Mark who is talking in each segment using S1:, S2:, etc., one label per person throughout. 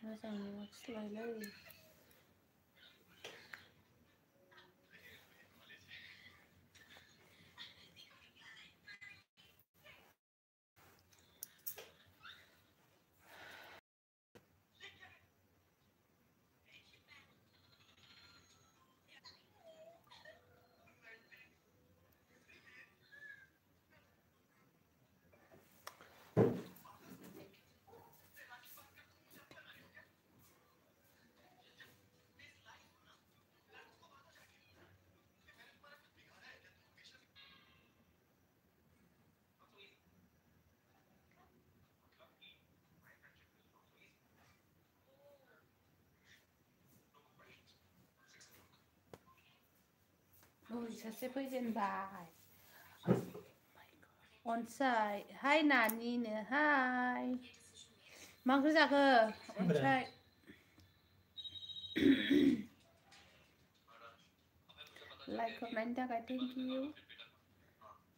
S1: मोजाङै मस्लायलै सासे फैजेनबाय अनसाय हाय नानिनो हाय मा ओंख्रि जाखो अनसाय लाइक हरनायनि थाखाय थेंक इउ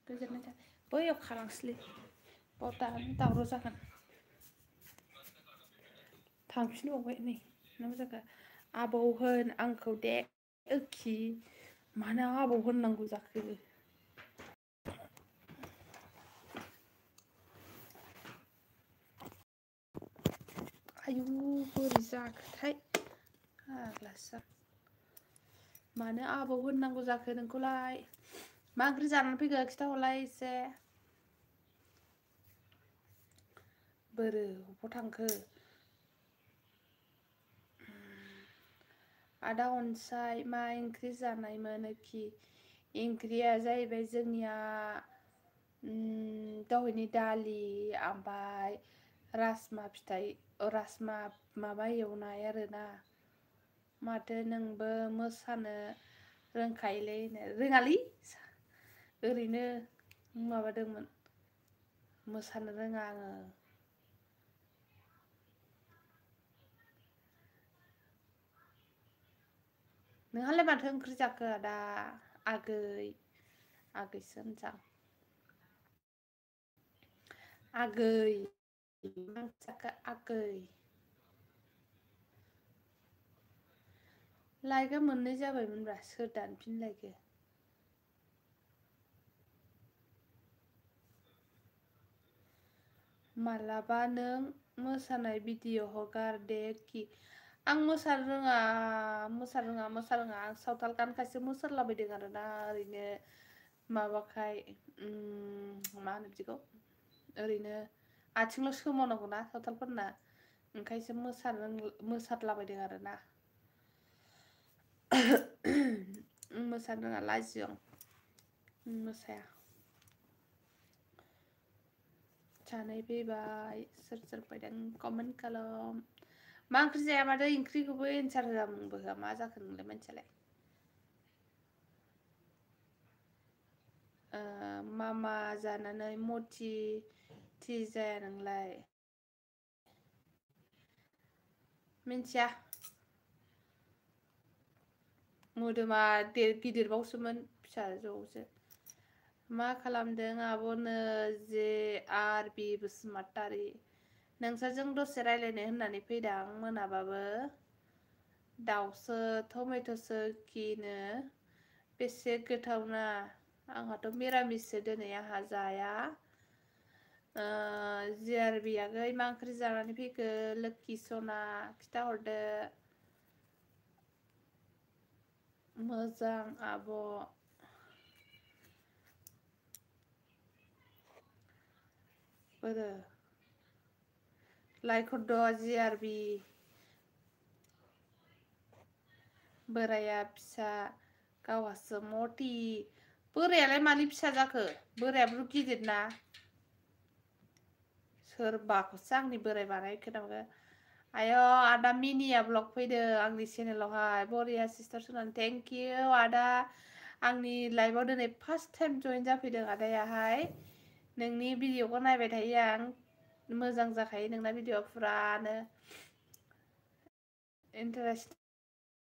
S1: गोजोननाय थाबाय बैयाव खालांसैलै दावराव जागोन थांफिनबावबाय नै मा जाखो आबौ होन आंखौ दे ओखि मानो आबौ होननांगौ जाखो आयु बोरै जाखोथाय फाग्लासो मानो आबौ होननांगौ जाखो नोंखौलाय मा ओंख्रि जानानै फैखो खिथाहरलाय एसे बोरो अबाव थांखो आदा अनसाय मा ओंख्रि जानायमोन ओखि ओंख्रिया जाहैबाय जोंनिया दहायनि दालि ओमफ्राय राजमा फिथाइ राजमा माबा एवनाय आरोना माथो नोंबो मोसानो रोंखायोलै रोङालै ओरैनो माबादोंमोन मोसानो रोङा आङो नोंहालाय माथो ओंख्रि जाखो आदा आगैसो होनसां आगै मा जाखो आगै लाइकआ मोननै जाबायमोनब्रा सोर दानफिनलायखो मालाबा नों मोसानाय भिडिअ हगार दे कि आं मोसानो रोङा आं सावताल गानखायसो मोसालाबायदों आरोना ओरैनो माबाखाय मा होनो बिदिखौ ओरैनो आथिंल' सोमावनांगौना सावथालफोरना ओंखायसो मोसादलाबायदों आरोना मोसानो रोङा लाजियो आं मोसाया सानै फैबाय सोर फैदों कमेन्ट खालाम मा ओंख्रि जाया माथो ओंख्रिखौबो एन्सार होआबो होआ मा जाखो नोंलाय मानसियालाय मामा जानानै मथि जाया नोंलाय मिन्थिया मोदोमा गिदिरबावसोमोन फिसाजोआवसो मा खालामदों आब'नो JRB बसुमतारी नोंसोरजों दसे रायलायनो होननानै फैदां मोनाबाबो दाउसो टमेट'सो किनो बेसे गोथावना आंहाथ' मिरामिससो दिनै आंहा जाया JRB आगै मा ओंख्रि जानानै फैखो लोखि सना खिथाहरदो मोजां आब' बोरो लाइक हरद' JRB बोराया फिसा गावहासो मथि बोरायालाय मानि फिसा जाखो बोरायाबो गिदिरना सोरबाखौसो आंनि बोराय बानाय खोनांगो आय' आदा मिनिया ब्लग फैदों आंनि चेनेलावहाय बरिया सिस्टार सनानै थेंक इउ आदा आंनि लाइभआव दिनै फार्स्ट टाइम जइन जाफैदों आदायाहाय नोंनि भिडिअखौ नायबाय थायो आं मोजां जाखायो नोंना भिडिअआ फुरानो इन्टारेस्ट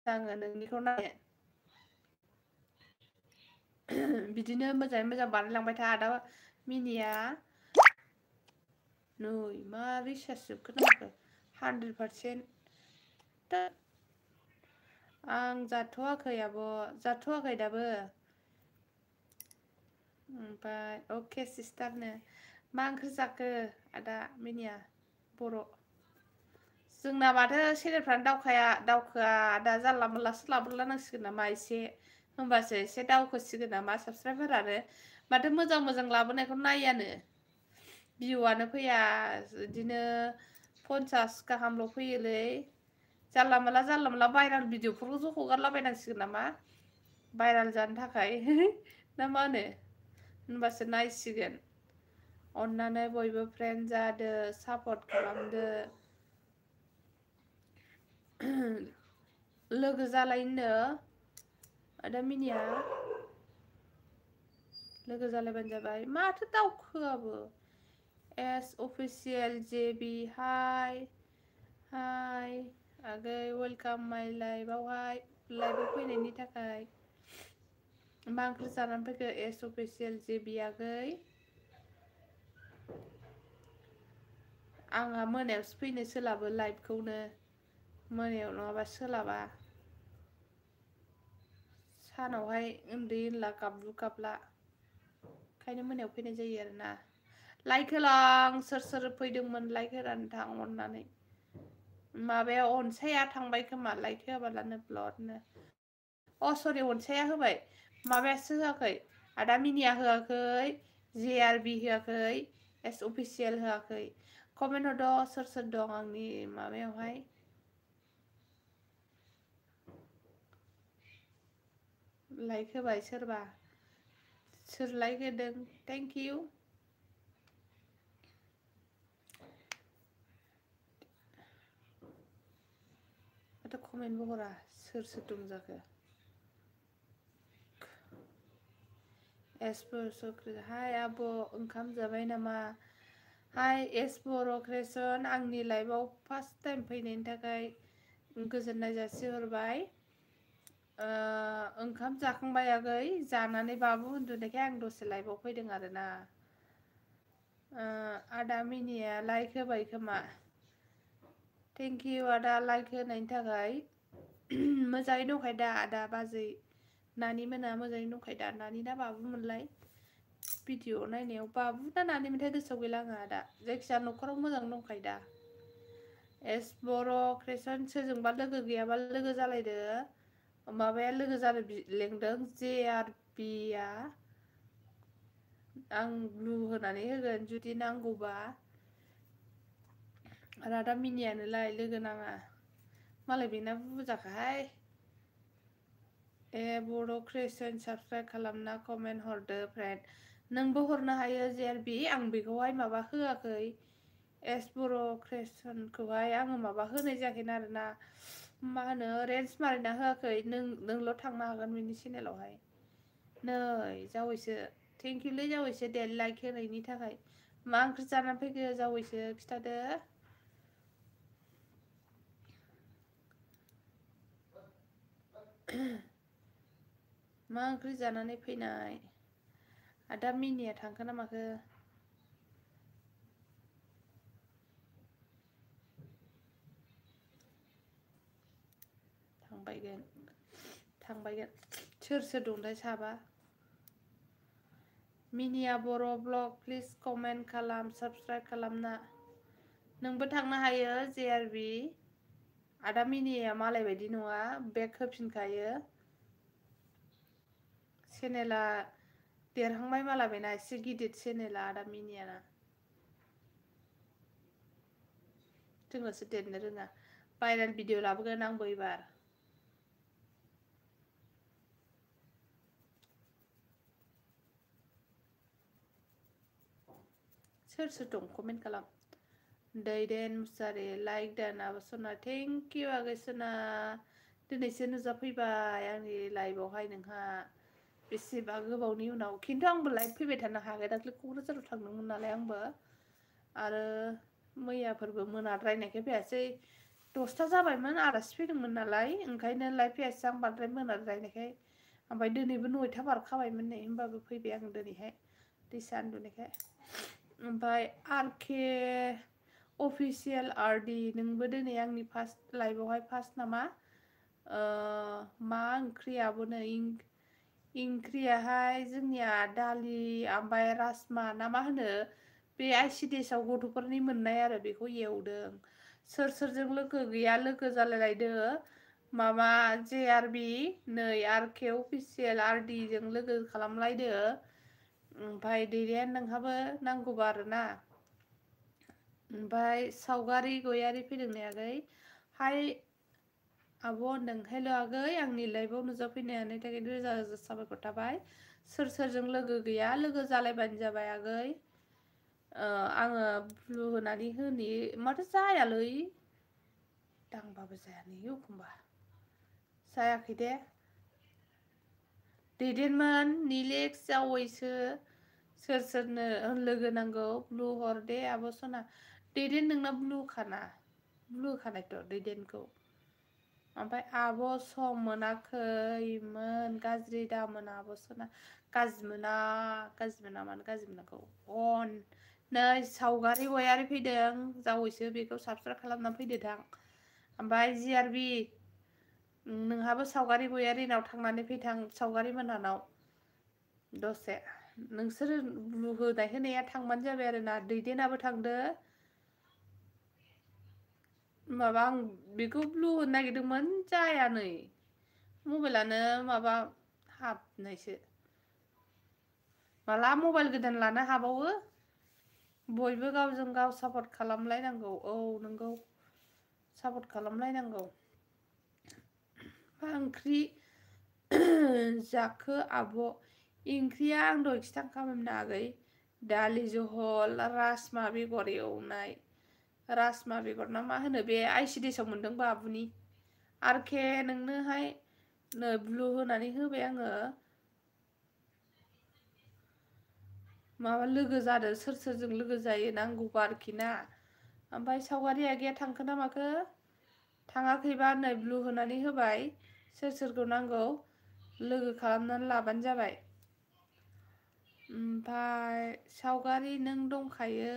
S1: नाङो नोंनिखौ नायनो बिदिनो मोजाङै मोजां बानायलांबाय था आदा मिनिया नै मा रिसार्ज जोबखो नांगौ 100% आं जाथ'वाखै आब' जाथ'वाखै दाबो ओमफ्राय अके सिस्टारनो मा ओंख्रि जाखो आदा मिनिया बर' जोंना माथो चेनेलफ्रानो दावखोआ दा जानला मोनलासो लाबोलानांसिगोन नामा एसे होमबासो एसे दावखोसिगोन नामा साबसक्राइबारानो माथो मोजां मोजां लाबोनायखौ नायानो भिउआनो फैया बिदिनो 50 गाहामल' फैयोलै जानला मोनला भाइराल भिडिअफोरखौसो हगारलाबायनांसिगोन नामा भाइराल जानो थाखाय ना मा होनो होनबासो नायसिगोन अन्नानै बयबो फ्रेन्ड जादो सापर्ट खालामदो लोगो जालायनो आदा मिनिया लोगो जालायबानो जाबाय माथो दावखोआबो एस अफिसियेल जेबि हाय आगै वेलकाम माइ लाइफआवहाय लाइफआव फैनायनि थाखाय मा ओंख्रि जानानै फैखो एस अफिसियेल जेबि आगै आंहा मोनायावसो फैनो सोलाबो लाइभखौनो मोनायाव नङाबा सोलाबा सानावहाय उन्दै उनला गाबलु गाबला ओंखायनो मोनायाव फैनाय जायो आरोना लाइक होलां सोर फैदोंमोन लाइक होनानै थां अननानै माबाया अनसाया थांबाय खोमा लाइक होआबालानो ब्लडनो अ सरि अनसाया होबाय माबायासो होआखै आदा मिनिया होआखै JRB होआखै एस अफिसियेल होआखै कमेन्ट हरद' सोर दं आंनि माबायावहाय लाइक होबाय सोरबा सोर लाइक होदों थेंक इउ माथो कमेन्टबो हरा सोर दं जाखो हाय आब' ओंखाम जाबाय नामा हाय एस बर' क्रिएसन आंनि लाइफआव फार्स्ट टाइम फैनायनि थाखाय गोजोननाय जासिहरबाय ओंखाम जाखांबाय आगै जानानै बाबु उन्दुनायखाय आं दसे लाइभआव फैदों आरोना आदा मिनिया लाइक होबाय खोमा थेंक इउ आदा लाइक होनायनि थाखाय मोजाङै दंखायो दा आदा बाजै नानि मोना मोजाङै दंखायो दा नानि ना बाबुमोनलाय भिडिअ नायनायाव बाबु ना नानिमोनथाय गोसोआव गैला आंहा दा जायखिजाया न'खराव मोजां दंखायो दा एस बर' क्रिएसन सोरजोंबा लोगो गैयाबा लोगो जालायदो माबाया लोगो जानो लेंदों JRB आ आं ब्लु होनानै होगोन जुदि नांगौबा रादा मिनियानोलाय लोगो नाङा मालाय बेना बुरजाखाहाय ए बर' क्रिएसन साबसक्राइब खालामना कमेन्ट हरदो फ्रेन्ड नोंबो हरनो हायो JRB आं बेखौहाय माबा होआखै एस बर' क्रिएसनखौहाय आङो माबा होनाय जायाखैना आरोना मा होनो रेन्ज मारिना होआखै नोंल' थांनो हागोन बिनि चेनेलावहाय नै जावैसो थेंक इउलै जावैसो दे लाइक होनायनि थाखाय मा ओंख्रि जानानै फैखो जावैसो खिथादो मा ओंख्रि जानानै फैनाय आदा मिनिया थांखो ना माखो थांबायगोन सोर दंथाय साबा मिनिया बर' ब्लग प्लिज कमेन्ट खालाम साबसक्राइब खालामना नोंबो थांनो हायो JRB आदा मिनिया मालाय बायदि नङा बेक होफिनखायो चेनेला देरहांबाय माला बेना एसे गिदिर चेनेला आदा मिनियाना जोंनासो देरनो रोङा भाइरेल भिडिअ लाबोगोन आंबो एबार सोर दं कमेन्ट खालाम दैदेन मुसारि लाइक दान आब' सना थेंक इउ आगै सना दिनैसो नुजाफैबाय आंनि लाइभआवहाय नोंहा बेसेबा गोबावनि उनाव खिन्थु आंबो लाइभ फैबाय थानो हायाखै दाख्लै क'क्राझाराव थांदोंमोन नालाय आंबो आरो मैयाफोरबो मोनाद्रायनायखाय फैयासै 10ता जाबायमोन आलासि फैदोंमोन नालाय ओंखायनो लाइभ फैयासै आं बांद्राय मोनाद्रायनायखाय ओमफ्राय दिनैबो 9ता बारखाबायमोन नै होमबाबो फैबाय आं दिनैहाय दैसा उन्दुनायखाय ओमफ्राय आरके अफिसियेल आरडि नोंबो दिनै आंनि फार्स्ट लाइभआवहाय फार्स्ट नामा मा ओंख्रियाबो नै ओंख्रियाहाय जोंनिया दालि ओमफ्राय राजमा ना मा होनो बे आइसिडिएसआव गथ'फोरनि मोननाय आरो बेखौ एवदों सोर सोरजों लोगो गैया लोगो जालायलायदो माबा JRB नै आरके अफिसियेल आरडिजों लोगो खालामलायदो ओमफ्राय दैदेन नोंहाबो नांगौबा आरोना ओमफ्राय सावगारि गयारि फैदों ने आगै हाय आब' होनदों हेल' आगै आंनि लाइभआव नुजाफैनायनि थाखाय रोजा रोजा साबायखर थाबाय सोर सोरजों लोगो गैया लोगो जालायबानो जाबाय आगै आङो ब्लु होनानै होनि माथो जायालै दांबाबो जाया नै एखमबा जायाखै दे दैदेनमोन निलेक्स जावैसो सोर सोरनो लोगो नांगौ ब्लु हर दे आब' सना दैदेन नोंना ब्लु खानायथ' दैदेनखौ ओमफ्राय आब' सम मोनाखैमोन गाज्रि दामोन आब' सना गाज्रि मोना मानो गाज्रि मोनाखौ अन नै सावगारि गयारि फैदों जावैसो बेखौ साबसक्राइब खालामनानै फैदो दां ओमफ्राय JRB नोंहाबो सावगारि गयारिनाव थांनानै फैथां सावगारि मोनहानाव दसे नोंसोर ब्लु होनाया थांबानो जाबाय आरोना दैदेनाबो थांदो माबा आं बेखौ ब्लु होनो नागिरदोंमोन जाया नै मबाइलानो माबा हाबनायसो माला मबाइल गोदान लानो हाबावो बयबो गावजों गाव सापर्ट खालामलायनांगौ औ नंगौ सापर्ट खालामलायनांगौ मा ओंख्रि जाखो आब' ओंख्रिया आं दहाय खिथाखाबायमोन आगै दालि जहल राजमा बेगर एवनाय राजमा बेगर ना मा होनो बे आइसिडिएसआव मोनदों बाबुनि आरके नोंनोहाय नै ब्लु होनानै होबाय आङो माबा लोगो जादों सोर सोरजों लोगो जायो नांगौबा आरोखि ना ओमफ्राय सावगारि आगैया थांखो ना माखो थाङाखैबा नै ब्लु होनानै होबाय सोर सोरखौ नांगौ लोगो खालामनानै लाबानो जाबाय ओमफ्राय सावगारि नों दंखायो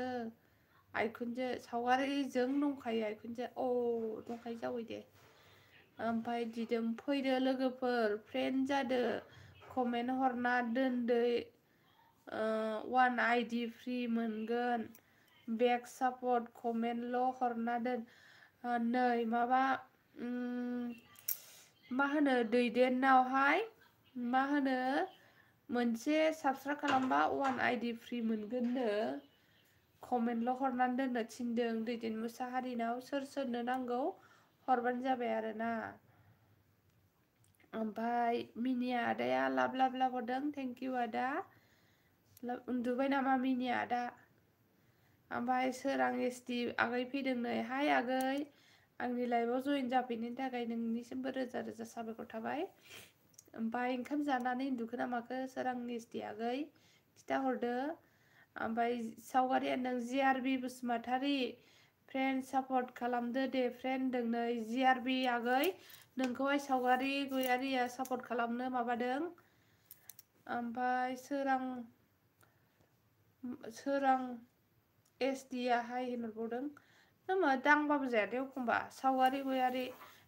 S1: आइखुनजो सावगारिजों दंखायो आइखुनजो दंखायो जावै दे ओमफ्राय दिदोम फैदो लोगोफोर फ्रेन्ड जादो कमेन्ट हरना दोनदो 1 ID फ्रि मोनगोन बेक सापर्ट कमेन्टल' हरना दोन नै माबा मा होनो दैदेननावहाय मा होनो मोनसे साबसक्राइब खालामबा 1 ID फ्रि मोनगोननो कमेन्टल' हरनानै दोननो थिनदों दैदेन मुसाहारिनाव सोर सोरनो नांगौ हरबानो जाबाय आरोना ओमफ्राय मिनिया आदाया लाब लाब लाब हरदों थेंकिउ आदा उन्दुबाय नामा मिनिया आदा ओमफ्राय सोरां SD आगै फैदों नै हाय आगै आंनि लाइभआव जइन जाफैनायनि थाखाय नोंनिसिमबो रोजा रोजा साबायखर थाबाय ओमफ्राय ओंखाम जानानै उन्दुखो ना माखो सोरां SD आगै खिथाहरदो ओमफ्राय सावगारिया नों JRB बसुमतारी फ्रेन्ड सापर्ट खालामदो दे फ्रेन्ड होनदों नै JRB आगै नोंखौहाय सावगारि गयारिया सापर्ट खालामनो माबादों ओमफ्राय सोरां SD हाय होनहरबावदों होमबा दांबाबो जायादे एखमबा सावगारि गयारि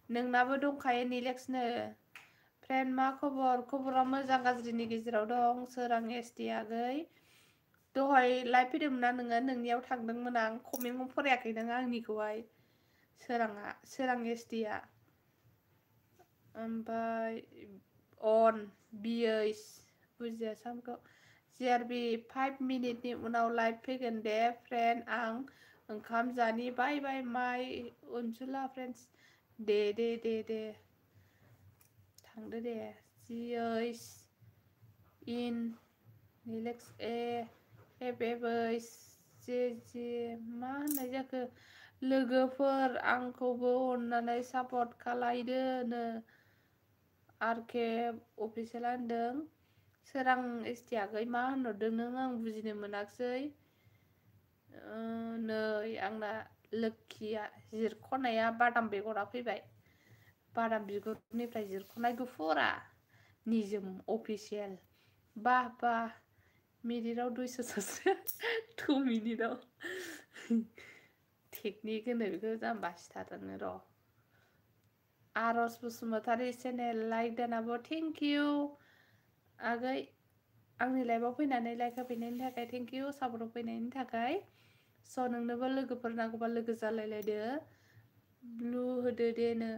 S1: नोंनाबो दंखायो निलेक्सनो फ्रेन्ड मा खबरा मोजां गाज्रिनि गेजेराव दं सोरां SD आगै दहाय लाइभ फैदोंमोन ना नोङो नोंनियाव थांदोंमोन आं कमेन्टखौ फरायाखै नों आंनिखौहाय सोरां SD आ ओमफ्राय अन BH बुजियासै आंखौ JRB 5 मिनिटनि उनाव लाइभ फैगोन दे फ्रेन्ड आं ओंखाम जानि बाय बाय माय अनसुला फ्रेन्ड्स दे थांदो दे GH इन निलेक्स FFH जे मा होननाय जाखो लोगोफोर आंखौबो अननानै सापर्ट खालायदोनो आरके अफिसियेल होनदों सोरां SD आगै मा होनहरदों नों आं बुजिनो मोनाखिसै नै आंना लोक्षिया जिरख'नाया बादाम बेगरा फैबाय बादाम बिगुरनिफ्राय जिरख'नाय गुफुरा निजोम अफिसियेल बा मिनिटआव 200 2 मिनिटआव टेकनिक होनो बेखौ जाम्बा सिथारनो र' आरज बसुमतारी चेनेल लाइक दानाबो थेंक इउ आगै आंनि लाइभआव फैनानै लाइक होफैनायनि थाखाय थेंक इउ सापर्ट होफैनायनि थाखाय स' नोंनोबो लोगोफोर नांगौबा लोगो जालायलायदो ब्लु होदो दे नै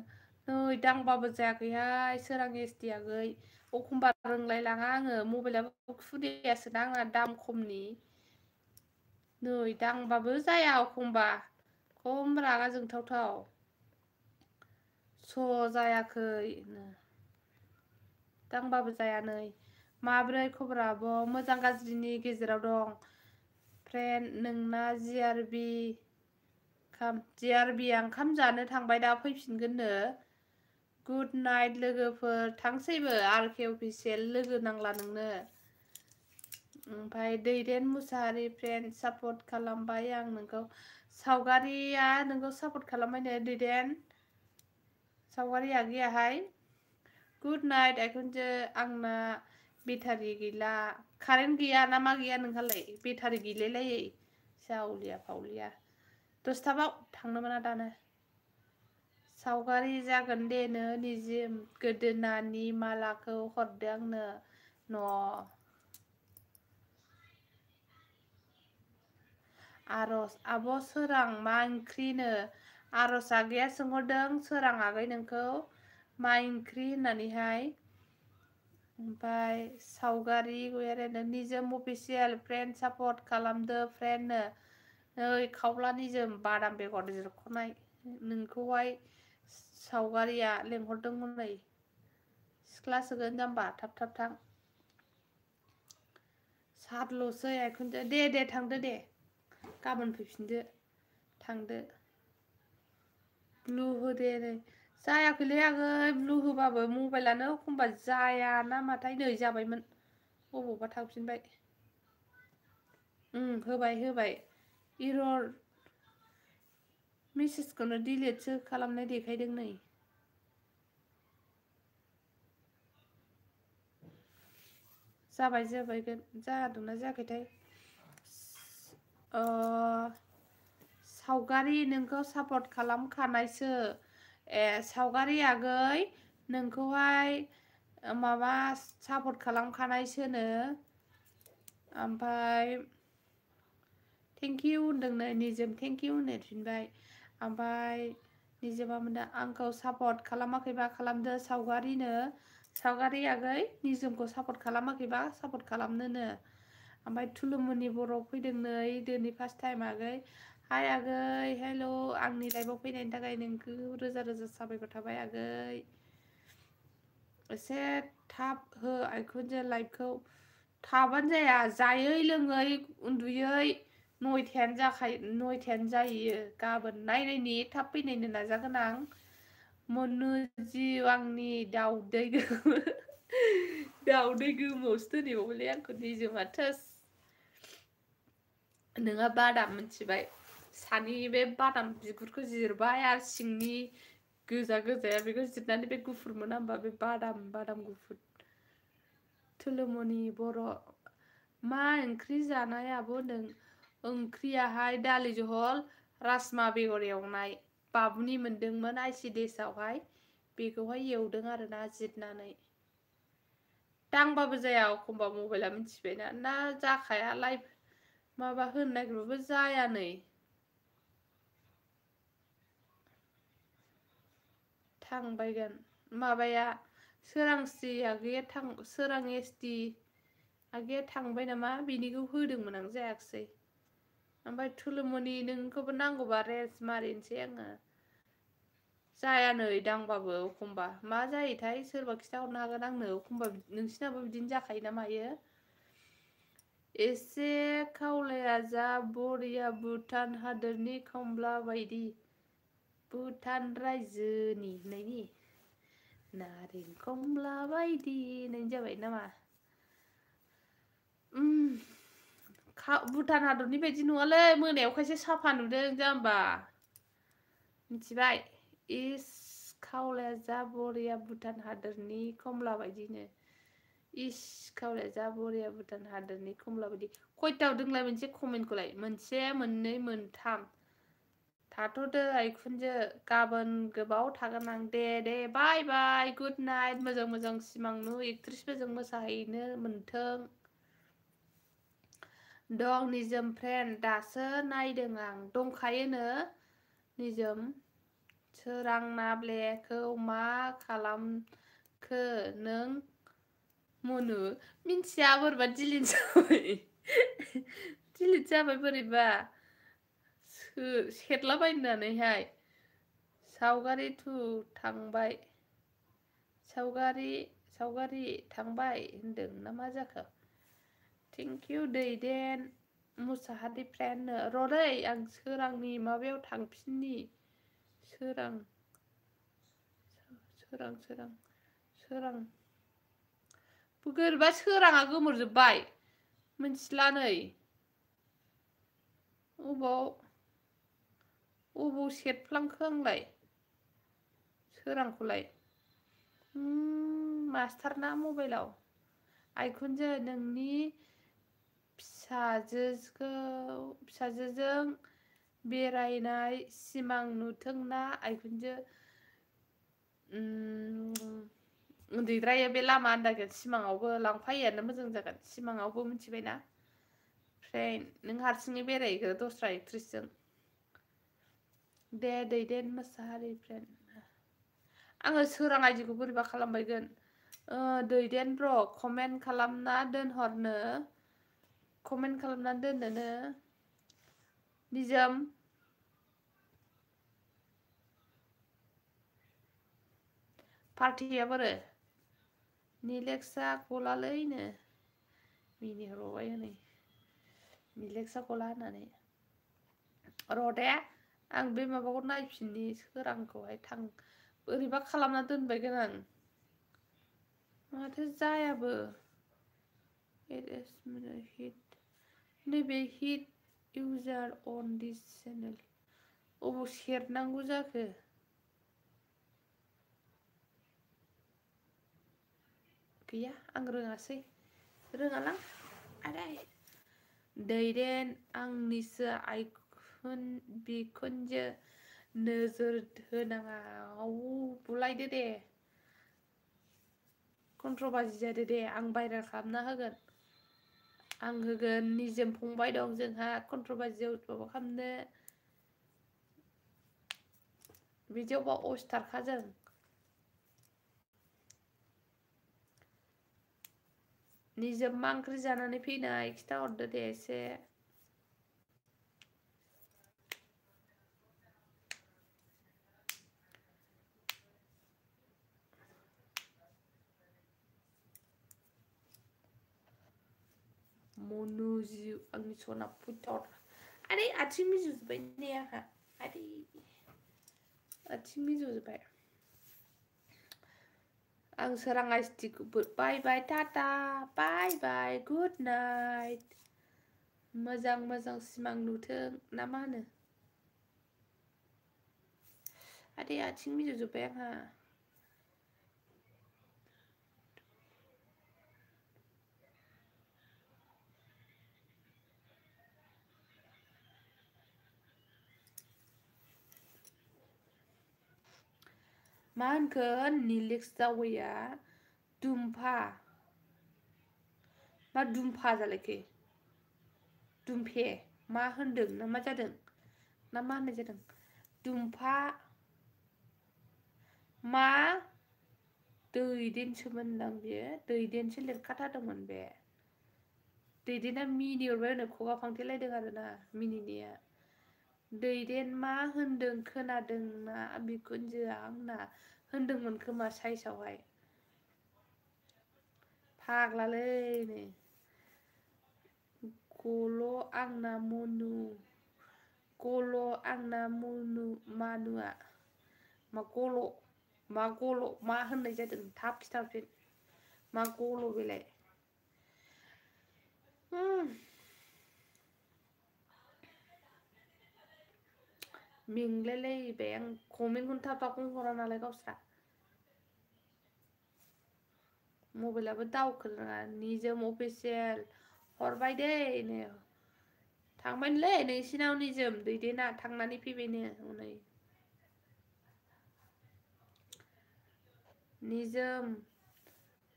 S1: दांबाबो जायाखैहाय सोरां एसटि आगै एखमबा रोंलायलाङा आङो मबाइलाबो खुदियासोना आंना दाम खमनि नै दांबाबो जाया एखमबा खम रागा जोंथावथाव स' जायाखै दांबाबो जाया नै माब्रै खबरा आब' मोजां गाज्रिनि गेजेराव दं फ्रेन्ड नोंना जिआरबिया ओंखाम जानो थांबाय दा फैफिनगोननो गुड नाइट लोगोफोर थांसैबो आरके अफिसियेल लोगो नांला नोंनो ओमफ्राय दैदेन मुसाहारि फ्रेन्ड सापर्ट खालामबाय आं नोंखौ सावगारिया नोंखौ सापर्ट खालामबायनो दैदेन सावगारि आगैयाहाय गुड नाइट आइखुनजो आंना बेटारि गैला कारेन्ट गैया ना मा गैया नोंहालाय बेटारि गैलायलायै जावलिया फावलिया दसथाबाव थांनो मोना दानो सावगारि जागोन दे नो निजिम गोदोनानि मालाखौ हरदो आंनो न' आरज आब' सोरां मा ओंख्रिनो आरज आगैया सोंहरदों सोरां आगै नोंखौ मा ओंख्रि होननानैहाय ओमफ्राय सावगारि गैयानो निजोम अफिसियेल फ्रेन्ड सापर्ट खालामदो फ्रेन्डनो नै खावला निजोम बादाम बेगर जिरख'नाय नोंखौहाय सावगारिया लेंहरदों हनै सिख्ला सोगोन जाम्बा थाब थाब थां सातल'सै आइखुनजो दे थांदो दे गाबोन फैफिनदो थांदो ब्लु होदे नै जायाखैलै आगै ब्लु होबाबो मबाइलानो एखमबा जाया ना माथाय नै जाबायमोन बबावबा थांफिनबाय होबाय इरर मेसेजखौनो डिलिटसो खालामनाय देखायदों नै जाबायगोन जादोंना जायाखैथाय सावगारि नोंखौ सापर्ट खालामखानायसो सावगारि आगै नोंखौहाय माबा सापर्ट खालामखानायसोनो ओमफ्राय थेंक इउ होनदोंनो निजोम थेंक इउ होनफिनबाय ओमफ्राय निजोमा मोनदा आंखौ सापर्ट खालामाखैबा खालामदो सावगारि आगै निजोमखौ सापर्ट खालामाखैबा सापर्ट खालामनोनो ओमफ्राय थुलुमुनि बर' फैदों नै दिनै फार्स्ट टाइम आगै हाय आगै हेल' आंनि लाइफआव फैनायनि थाखाय नोंखौ रोजा रोजा साबायखर थाबाय आगै एसे थाब हो आइखुनजो लाइभखौ थाबानो जाया जायै लोङै उन्दुयै नयथायानो जायो गाबोन नायनायनि थाब फैनायनो नाजागोन आं मनु जिउ आंनि दाउदै गोमोआवसो दोनहैबावबायलै आंखौ निजोमा थोस नोंहा बादाम मिथिबाय सानि बे बादाम बिगुरखौ जिरबाय आरो सिंनि गोजाया बेखौ जिरनानै बे गुफुर मोना होमबा बे बादाम गुफुर थुलुमनि बर' मा ओंख्रि जानाय आब' नों ओंख्रियाहाय दालि जहल राजमा बेगर एवनाय बाबुनि मोनदोंमोन आइसिडिएसआवहाय बेखौहाय एवदों आरोना जिरनानै दांबाबो जाया एखमबा मबाइला मिथिबायना ना जाखाया लाइभ माबा होनो नागिरबाबो जाया नै थांबायगोन माबाया सोरांस्रि आगैया सोरां एसटि आगैया थांबाय नामा बिनिखौ होदोंमोन आं जायाखिसै ओमफ्राय थुलुमनि नोंखौबो नांगौबा रेल्स मारिनोसै आङो जाया नै दांबाबो एखमबा मा जायोथाय सोरबा खिन्थाहरनो हागोन आंनो एखमबा नोंसिनाबो बिदिनो जाखायो ना मायो एसे खावलाया जा बरिया भुटान हादोरनि कमला बायदि भुटान रायजोनि होननायनि नारें कमला बायदि होननायनि जाबाय नामा भुटान हादरनि बायदि नङालै मोनायावखायसो साफा नुदों जाम्बा मिथिबाय इस खावलाया जा बरिया भुटान हादोरनि कमला बायदिनो इस खावलाया जा बरिया भुटान हादोरनि कमला बायदि खयथा हरदोंलाय मोनसे कमेन्टखौलाय मोनसे मोननै मोनथाम थाथ'दो आइखुनजो गाबोन गोबाव थागोन आं दे बाय बाय गुड नाइट मोजां मोजां सिमां नु एक्ट्रिसफोरजों मोसाहैनो मोन्थों दं निजोम फ्रेन्ड दासो नायदों आं दंखायोनो निजोम सोरां नाब्लेखौ मा खालामखो नों मनु मिन्थिया बोरैबा डिलिट जाबाय बोरैबा सेरलाबायनानैहाय सावगारि थांबाय सावगारि थांबाय होनदों ना मा जाखो थेंक इउ दैदेन मुसाहारि फ्रेन्डनो र'दै आं सोरांनि माबायाव थांफिननि सोरां बोरैबा सोराङा गोमोरजोब्बाय मिन्थिला नै अबाव सेरफ्लांखो आंलाय सोरांखौलाय मास्टारना मबाइलाव आइखुनजो नोंनि फिसाजोजों बेरायनाय सिमां नुथोंना आइखुनजो उन्दैद्रायो बे लामा आन्दायगोन सिमाङावबो लांफायैयानो मोजां जागोन सिमाङावबो मिथिबायना फ्रेन्ड नों हारसिङै बेरायहैखो दस्रा एक्ट्रिसजों दे दैदेन मोसाहारि फ्रेन्ड आङो सोरां आइदिखौ बोरैबा खालामबायगोन दैदेन ब्र कमेन्ट खालामना दोननोनो निजोम पार्टिया बोरो निलेक्सा गलालैनो मिनिहरबाय हनै निलेक्सा गला होननानै र' दे आं बे माबाखौ नायफिननि सोरांखौहाय बोरैबा खालामना दोनबायगोन आं माथो जायाबो नैबे hit user on this channel अबाव सेरनांगौ जाखो गैया आं रोङालां आदै दैदेन आंनिसो बिखुनजो नोजोर होनाङा बुलायदो दे कन्ट्र'भार्सि जादो दे आं भाइरेल खालामना होगोन आं होगोन निजोम फंबाय दं जोंहा कन्ट्र'भार्सियाव माबा खालामनो बिदियावबा अस्टारखा जों निजोम मा ओंख्रि जानानै फैनाय खिथाहरदो दे एसे मनु जिउ आंनि सना पुटर आदै आथिं मिजौजोब्बाय ने आंहा आदै आथिं मिजौजोब्बाय आं सोरां आइसटिखौ बाय बाय टाटा बाय बाय गुड नाइट मोजां मोजां सिमां नुथों ना मा होनो आदै आथिं मिजौजोब्बाय आंहा मा होनखो निलेक्स जावैया दुम्फा मा दुम्फा जालायखो दुम्फे मा होनदों ना मा जादों ना मा होननाय जादों दुम्फा मा दैदेनसोमोनदां बेयो दैदेनसो लिरखाथारदोंमोन बे दैदेना मिनिहरबाय होनो खुगा फांथेलायदों आरोना मिनिनाया दैदेन मा होनदों खोनादोंना बिखुनजोआ आंना होनदोंमोन खोमा साइसावहाय फाग्लालै गल' आंना मानुआ मा गल' मा होननाय जादों थाब खिथाहरफिन मा गल' बेलाय मेंलायलायबाय आं कमेन्टखौनो थाब थाबखौनो हरा नालाय गावस्रा मबाइलाबो दावखोनो रोङा निजोम अफिसियेल हरबाय दे नो थांबायलै नोंसिनाव निजोम दैदेना थांनानै फैबायनो हनै निजोम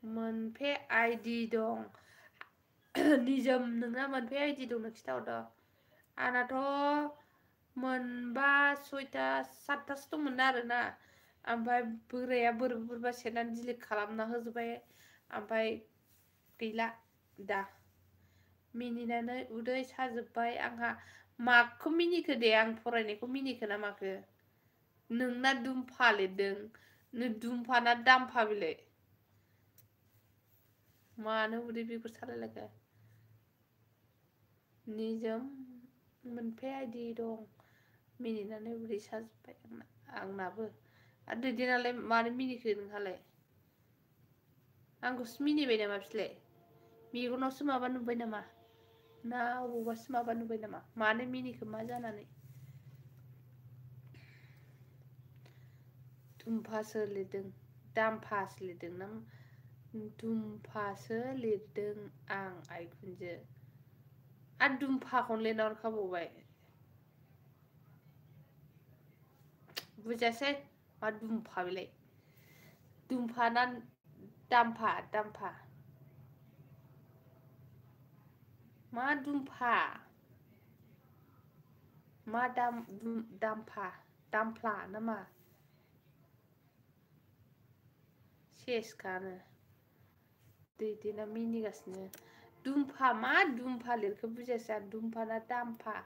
S1: मोनफे आइडि दं निजोम नोंना मोनफे आइडि दं खिथाहरद आंनाथ' मोनबा 6टा 7टासो दंमोन आरोना ओमफ्राय बोराया बोरैबा सेरनानै डिलिट खालामना होजोब्बाय ओमफ्राय गैला दा मिनिनानै उदै साजोब्बाय आंहा माखौ मिनिखो दे आं फरायनायखौ मिनिखो ना माखो नोंना दुमफा लिरदों नों दुमफाना दामफा बिलाय मानो उदै बिगुर सालायलायखो निजोम मोनफे आइडि दं मिनिनानै उदै साजोब्बाय आंनाबो आरो दैदेनालाय मानो मिनिखो नोंहालाय आंखौसो मिनिबाय नामा बिलाय मेगनावसो माबा नुबाय नामा ना अबावबासो माबा नुबाय नामा मानो मिनिखो मा जानानै दुमफासो लिरदों दामफासो लिरदों ना दुमफासो लिरदों आं आइखुनजो आरो दुमफाखौनो लिरना हरखाबावबाय बुजायासै मा दुमफा बेलाय दुमफा ना दामफा दामफा मा दुमफा मा दामफा दामफ्ला नामा सेसखानो दैदेना मिनिगासिनो दुमफा मा दुमफा लिरखो बुजियासै आं दुमफा ना दामफा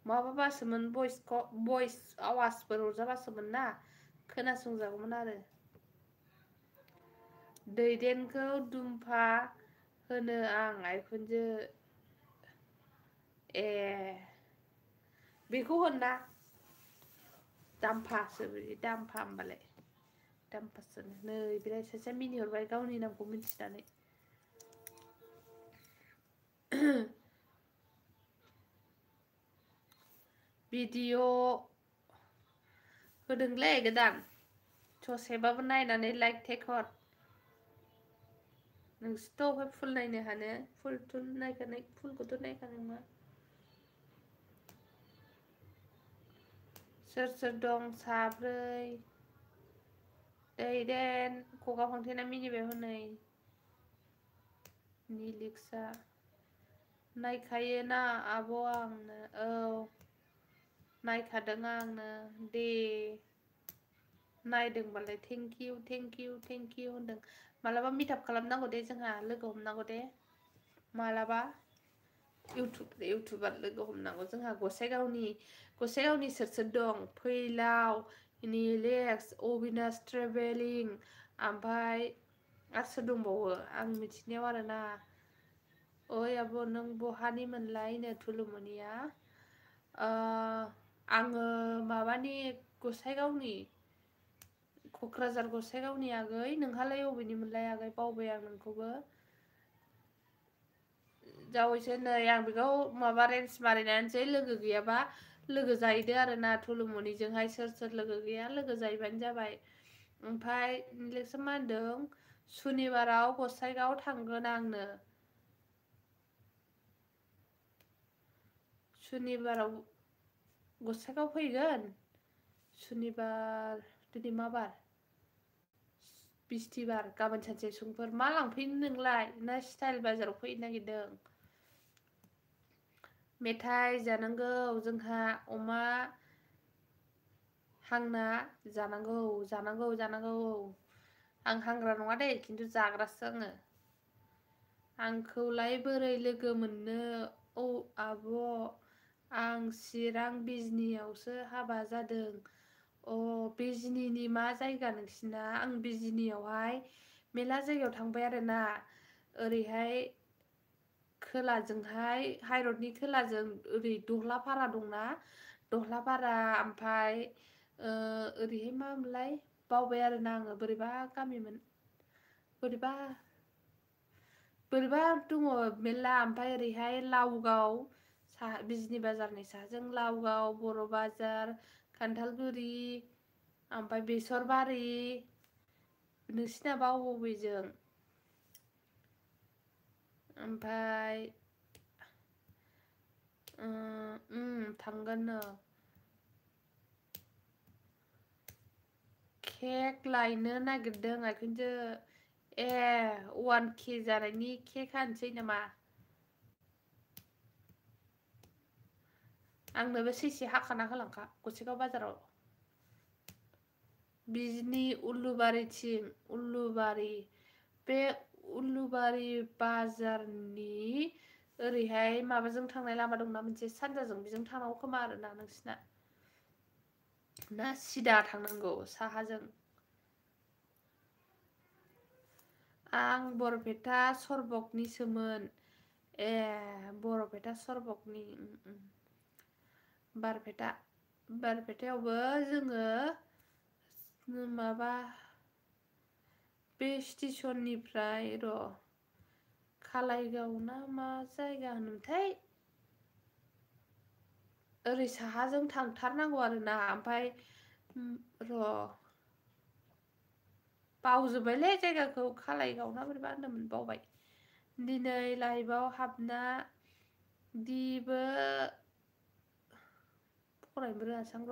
S1: माबाबासोमोन भइस आवाजफोर हरजाबासोमोन ना खोनासंजागौमोन आरो दैदेनखौ दुमफा होनो आं आइखुनजो ए बेखौ होनना दामफासो दामफा होमबालाय दामफासो नै बिलाय सासेया मिनिहरबाय गावनि नामखौ मिथिनानै भिडिअ होदोंलै गोदान ससेबाबो नायनानै लाइक टेक हर नोंसोरथ' ओमफ्राय फुल नायनो हानो फुलथ' नायखानाय फुलखौथ' नायखानाय नङा सोर सोर दं साब्रै दैदेन खगा फांथेना मिनिबाय हनै निलिक्सा नायखायोना आब' आंनो औ नायखादों आंनो दे नायदोंबालाय थेंकिउ थेंकिउ थेंकिउ होनदों मालाबा मिटाप खालामनांगौ दे जोंहा लोगो हमनांगौ दे मालाबा इउटुबार लोगो हमनांगौ जोंहा गसाइगावनि सोर सोर दं फैलाव निलेक्स अबिनास ट्रेभेलिं ओमफ्राय आरो सोर दंबावो आं मिथिनायाव आरोना ओइ आब' नों बहानि मोनलायनो थुलुमनिया आङो माबानि गसाइगावनि क'क्राझार गसाइगावनि आगै नोंहालाय अबेनि मोनलाय आगै बावबाय आं नोंखौबो जावैसो नै आं बेखौ माबा रेन्ज मारिनानैसै लोगो गैयाबा लोगो जाहैदो आरोना थुलुमनिजोंहाय सोर सोर लोगो गैया लोगो जाहैबानो जाबाय ओमफ्राय निलेक्सआ मा होनदों सुनिबाराव गसाइगाव थांगोन आंनो सुनिबाराव गसाइगाव फैगोन सुनिबार दिनै मा बार बिस्थिबार गाबोन सानसे समफोर मा लांफैनो नोंलाय ना स्टाइल बाजाराव फैनो नागिरदों मेथाइ जानांगौ जोंहा अमा हांना जानांगौ आं हांग्रा नङा दे खिन्थु जाग्रासो आङो आंखौलाय बोरै लोगो मोननो औ आब' आं चिरां बिजनियावसो हाबा जादों अ बिजनिनि मा जायगा नोंसिना आं बिजनियावहाय मेरला जायगायाव थांबाय आरोना ओरैहाय खोलाजोंहाय हाइरडनि खोलाजों ओरै दहलाफारा दंना दहलाफारा ओमफ्राय ओरैहाय मा मोनलाय बावबाय आरोना आङो बोरैबा गामिमोन बोरैबा दङ मेरला ओमफ्राय ओरैहाय लावगाव बिजनि बाजारनि साहाजों लावगाव बर' बाजार खान्थालगुरि ओमफ्राय बेसरबारि नोंसिनाबा बबेजों ओमफ्राय थांगोननो केक लायनो नागिरदों आइखुनजो 1K जानायनि केक हानोसै नामा आंनोबो सैसे हाखाना होलांखा गसाइगाव बाजाराव बिजनि उलुबारिथिं उलुबारि बे उलुबारि बाजारनि ओरैहाय माबाजों थांनाय लामा दंना मोनसे सानजाजों बेजों थांनांगौ खोमा आरोना नोंसिना ना सिदा थांनांगौ साहाजों आं बरपेटा सरबकनिसोमोन बरपेटा सरबकनि बारपेटायावबो जोङो माबा बे स्टेसननिफ्राय खालायगाव ना मा जायगा होनोमोनथाय ओरै साहाजों थांथारनांगौ आरोना ओमफ्राय बावजोब्बायलै जायगाखौ खालायगाव ना बोरैबा होनोमोन बावबाय दिनै लाइभआव हाबना दिबो फरायनोबो रोङासां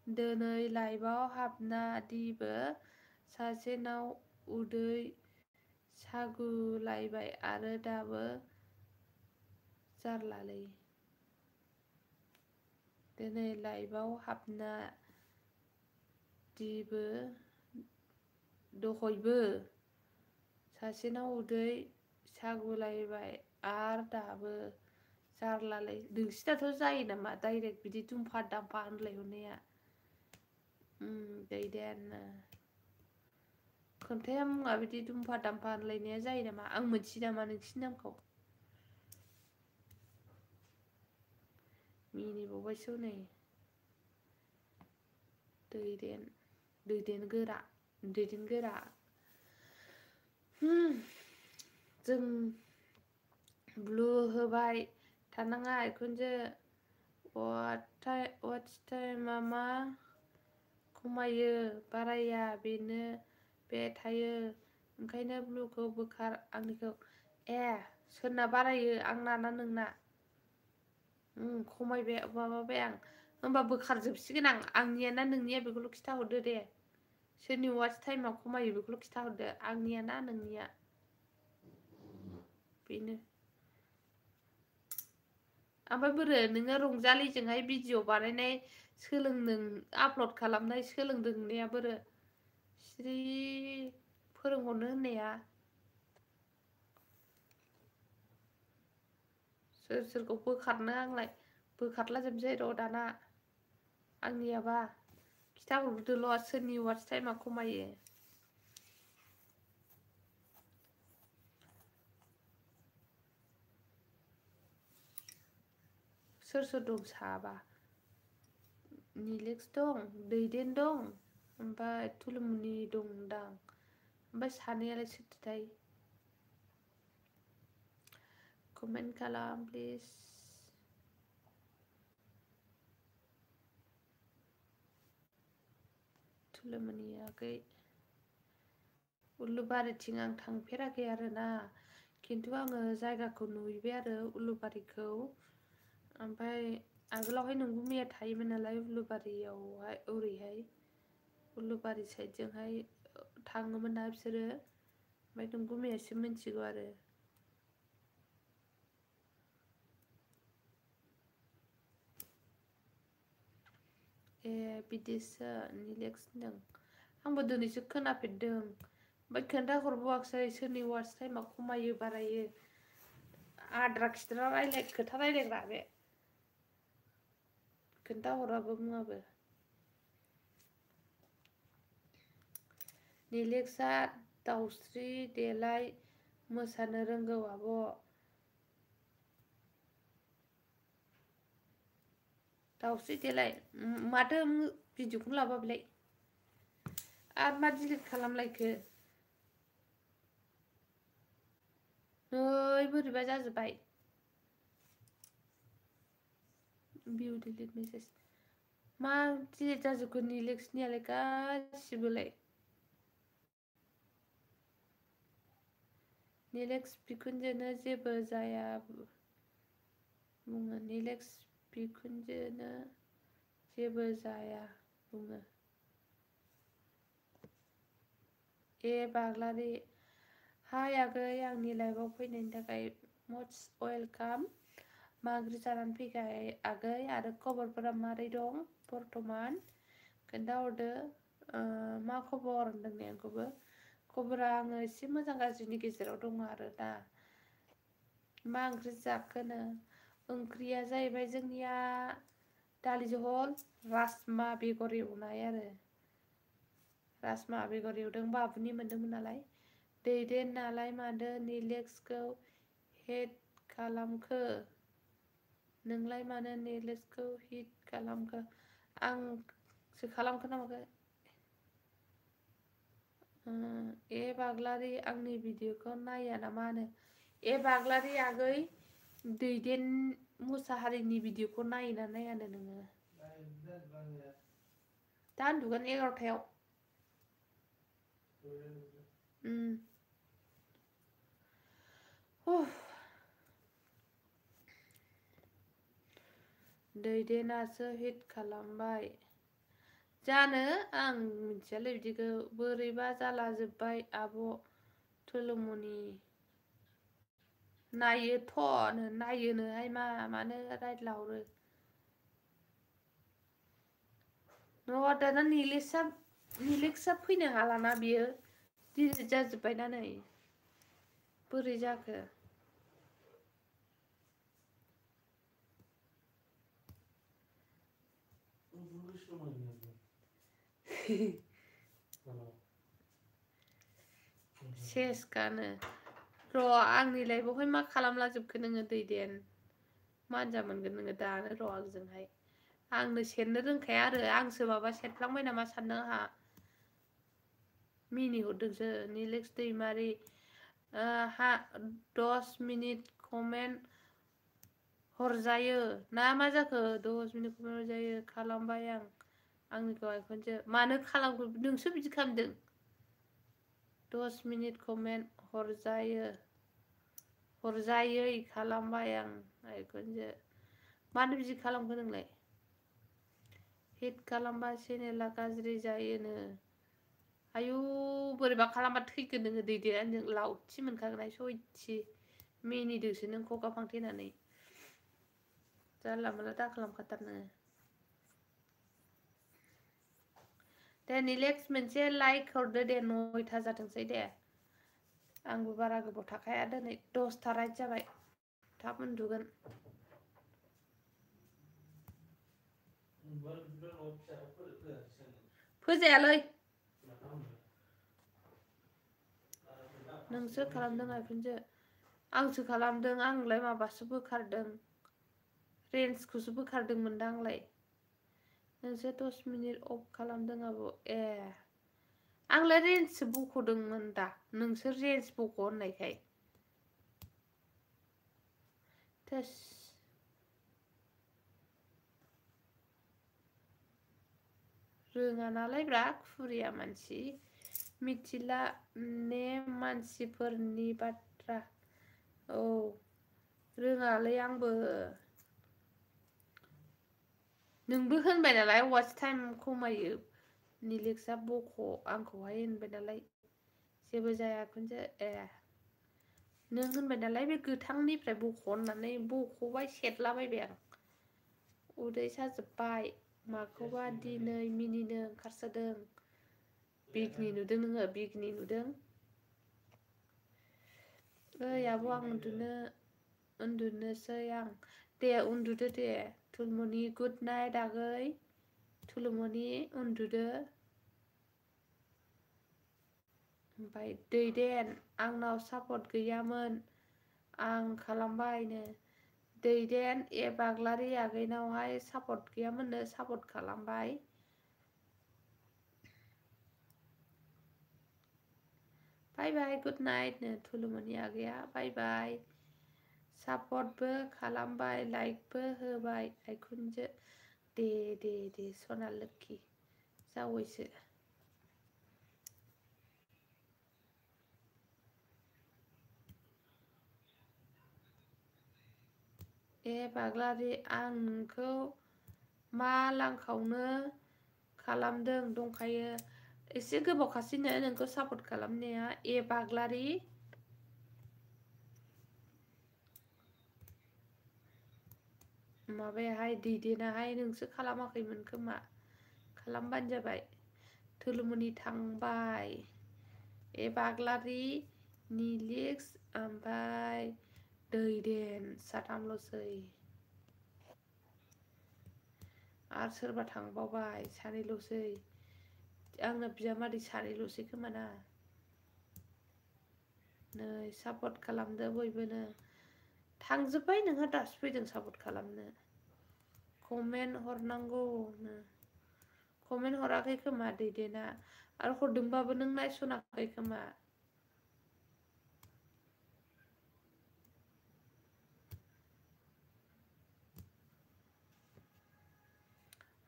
S1: दिनै लाइभआव हाबना दिबो सासेनाव उदै सागुलायबाय आरो दाबो जारलालै दिनै लाइभआव हाबना दिबो दहयबो सासेनाव उदै सागुलायबाय आरो दाबो जारलालै नोंसिनाथ' जायो नामा डाइरेक्ट बिदि दुमफा दामफा होनलायहरनाया दैदेननो खोन्थाया मुङा बिदि दुमफा दामफा होनलायनाया जायो नामा आं मोनथियो नामा नोंसिनि नामखौ मिनिबावबायसो नै दैदेनगोरा जों ब्लु होबाय थानाङा एखुनजो वाट्स टाइमा मा खमायो बाराया बेनो बे थायो ओंखायनो ब्लुखौ बोखार आंनिखौ सोरना बारायो आंना ना नोंना खमायबाय माबाबाय आं होमबा बोखारजोबसिगोन आंनिया ना नोंनिया बेखौल' खिथाहरदो दे सोरनि वाट्स टाइमा खमायो बेखौल' खिथाहरदो आंनिया ना नोंनिया बेनो ओमफ्राय बोरो नोङो रंजालिजोंहाय भिडिअ बानायनाय सोलोंदों आपल'ड खालामनाय सोलोंदों होननाया बोरो सिरि फोरोंहरनो होननाया सोरखौ बोखारनो आंलाय बोखारला जोबसै दाना आंनियाबा खिथाहरदोल' सोरनि वाट्स टाइमा खमायो सोर दं साबा निलेक्स दं दैदेन दं ओमफ्राय थुलुमनि दंदां ओमफ्राय सानैयालाय सोरथोथाय कमेन्ट खालाम प्लिज थुलुमनि आगै उलुबारिथिं आं थांफेराखै आरोना खिन्थु आङो जायगाखौ नुहैबाय आरो उलुबारिखौ ओमफ्राय आगोलावहाय नोंगौ मैया थायोमोन नालाय उलुबारियावहाय ओरैहाय उलुबारि साइडजोंहाय थाङोमोन ना बिसोरो ओमफ्राय नोंगौ मैयासो मिन्थिगौ आरो बिदिसो निलेक्स होनदों आंबो दिनैसो खोनाफेरदों ओमफ्राय खोन्थाहरबावासै सोरनि वाट्स टाइमा खमायो बारायो आद्रा खिद्रा खोथा रायलायग्रा बे खोन्थाहराबो मुङाबो निलेक्सआ दाउस्रि देलाय मोसानो रोंगौ आब' दाउस्रि देलाय माथो भिडिअखौनो लाबोआ बेलाय आरो मा डिलिट खालामलायखो नै बोरैबा जाजोब्बाय भिउ डिलिट मेसेज मा डिलिट जाजोबखो निलेक्सनियालाय गासिबोलाय निलेक्स बिखुनजोनो जेबो जाया बुङो निलेक्स बिखुनजोनो जेबो जाया बुङो। ए बाग्लारि हाय आगै आंनि लाइफआव फैनायनि थाखाय मस्ट वेलकाम। मा ओंख्रि जानानै फैखो आगै आरो खबरफोरा मारै दं बर्थमान खोन्थाहरदो। मा खबर होनदों ने आंखौबो खबरा आङो एसे मोजां गाज्रिनि गेजेराव दङ आरो दा। मा ओंख्रि जाखोनो ओंख्रिया जाहैबाय जोंनिया दालि जहल राजमा बेगर एवनाय आरो राजमा बेगर एवदों बाबुनि मोनदोंमोन नालाय। दैदेन नालाय मादो निलेक्सखौ हेट खालामखो नोंलाय मानो निलेक्सखौ हिट खालामखो आंसो खालामखो ना माखो। ए बाग्लारि आंनि भिडिअखौ नाया ना मा होनो ए बाग्लारि आगै दैदेन मुसाहारिनि भिडिअखौ नायोना नायानो नोङो दा उन्दुगोन 11टायाव। दैदेनासो हिट खालामबाय जानो आं मिथियालै बिदिखौ बोरैबा जाला जोब्बाय आब' थुलुमुनि नायोथ' नायोनोहाय मानो रायज्लाहरो। नङा दाना निलेक्सा फैनो हालाना बियो डिलिट जाजोब्बायना नै बोरै जाखो। सेसखानो र' आंनि लाइफआवहाय मा खालामला जोबखो नोङो दैदेन मानजा मोनगोन नोङो दानो र' आंजोंहाय आंनो सेरनो रोंखाया आरो आंसो माबा सेरफ्लांबाय नामा सानदों आंहा मिनिहरदोंसो निलेक्स दैमारि 10 मिनिट कमेन्ट हरजायो ना मा जाखो 10 मिनिट कमेन्ट हरजायो खालामबाय आं आंनिखौ आइखौसो मानो खालामखो नोंसो बिदि खालामदों 10 मिनिट कमेन्ट हरजायै खालामबाय आं आइखौसो मानो बिदि खालामखो नोंलाय हिट खालामबा चेनेला गाज्रि जायोनो आयु बोरैबा खालामबा थैगोन नोङो दैदेनजों लावथि मोनखागोन सयथि मिनिदोंसो नों खगा फांथेनानै जानला मोनला दा खालामखाथार नोङो दे निलेक्स मोनसे लाइक हरदो दे 9ता जाथोंसै दे आंबो बारा गोबाव थाखाया दिनै 10ता राइट जाबाय थाब उन्दुगोन फोजायालै नोंसो खालामदों आइखुनजो आंसो खालामदों आंलाय माबासो बोखारदों रेन्जखौसो बोखारदोंमोन दा आंलाय नोंसो 10 मिनिट अफ खालामदों आब' ए आंलाय रेन्जसो बख'दोंमोन दा नोंसोर रेन्ज बख' होननायखाय थोस रोङा नालाय ब्रा खुरिया मानसि मिथिला ने मानसिफोरनि बाथ्रा औ रोङालै आंबो नोंबो होनबाय नालाय वाच टाइम खमायो निलेक्सा बख' आंखौहाय होनबाय नालाय जेबो जायाखुनजो ए नों होनबाय नालाय बे गोथांनिफ्राय बख' होननानै बख'बाय सेरलाबायबाय आं उदै साजोब्बाय माखौबा दिनै मिनिनो ओंखारसोदों बिगनि नुदों नोङो बिगनि नुदों ओइ आब' आं उन्दुनोसै आं दे उन्दुदो दे थुलमुनि गुड नाइट आगै थुलुमनि उन्दुदो ओमफ्राय दैदेन आंनाव सापर्ट गैयामोन आं खालामबायनो दैदेन ए बाग्लारि आगैनावहाय सापर्ट गैयामोननो सापर्ट खालामबाय बाय बाय गुड नाइट नो थुलुमनि आगैया बाय बाय सापर्टबो खालामबाय लाइकबो होबाय आइखुनजो दे सना लोखि जावैसो ए बाग्लारि आं नोंखौ मा लांखावनो खालामदों दंखायो एसे गोबावखासैनो नोंखौ सापर्ट खालामनाया ए बाग्लारि माबायाहाय दैदेनाहाय नोंसो खालामाखैमोन खोमा खालामबानो जाबाय थुलुमुनि थांबाय ए बाग्लारि निलिक्स ओमफ्राय दैदेन साथामल'सै आरो सोरबा थांबावबाय सानैल'सै आंना बिजामादै सानैल'सै खोमाना नै सापर्ट खालामदो बयबोनो थांजोब्बाय नोंहा दासो फैदों सापर्ट खालामनो कमेन्ट हरनांगौनो कमेन्ट हराखै खोमा दैदेना आरो हरदोंबाबो नों नायसनाखै खोमा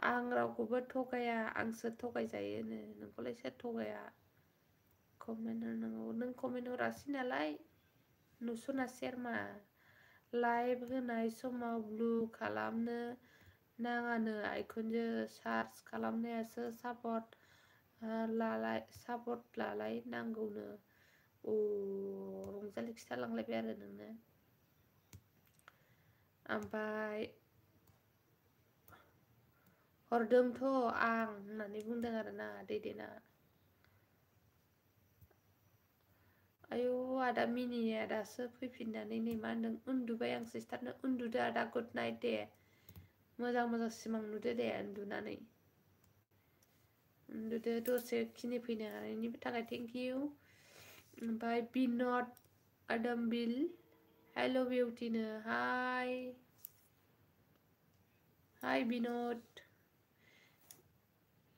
S1: आं रावखौबो थगाया आंसो थगायजायोनो नोंखौलाय सोर थगाया कमेन्ट हरनांगौ नों कमेन्ट हरासै नालाय नुसनासै आरोमा लाइभ होनाय समाव ब्लु खालामनो नाङानो आइखनजों सार्च खालामनायासो सापर्ट लालाय नांगौनो अ रंजालि खिथालांलायबाय आरो नोंनो ओमफ्राय हरदोंथ' आं होननानै बुंदों आरोना दैदेना आयौ आदा मिनिया दासो फैफिननानै नै मा होनदों उन्दुबाय आं सिस्टारनो उन्दुदो आदा गुड नाइट दे मोजां मोजां सिमां नुदो दे उन्दुनानै उन्दुदो दसे खिनि फैनो हानायनि थाखाय थेंक इउ ओमफ्राय बिनद आदमबिल हेल' बिउटिनो हाय बिनद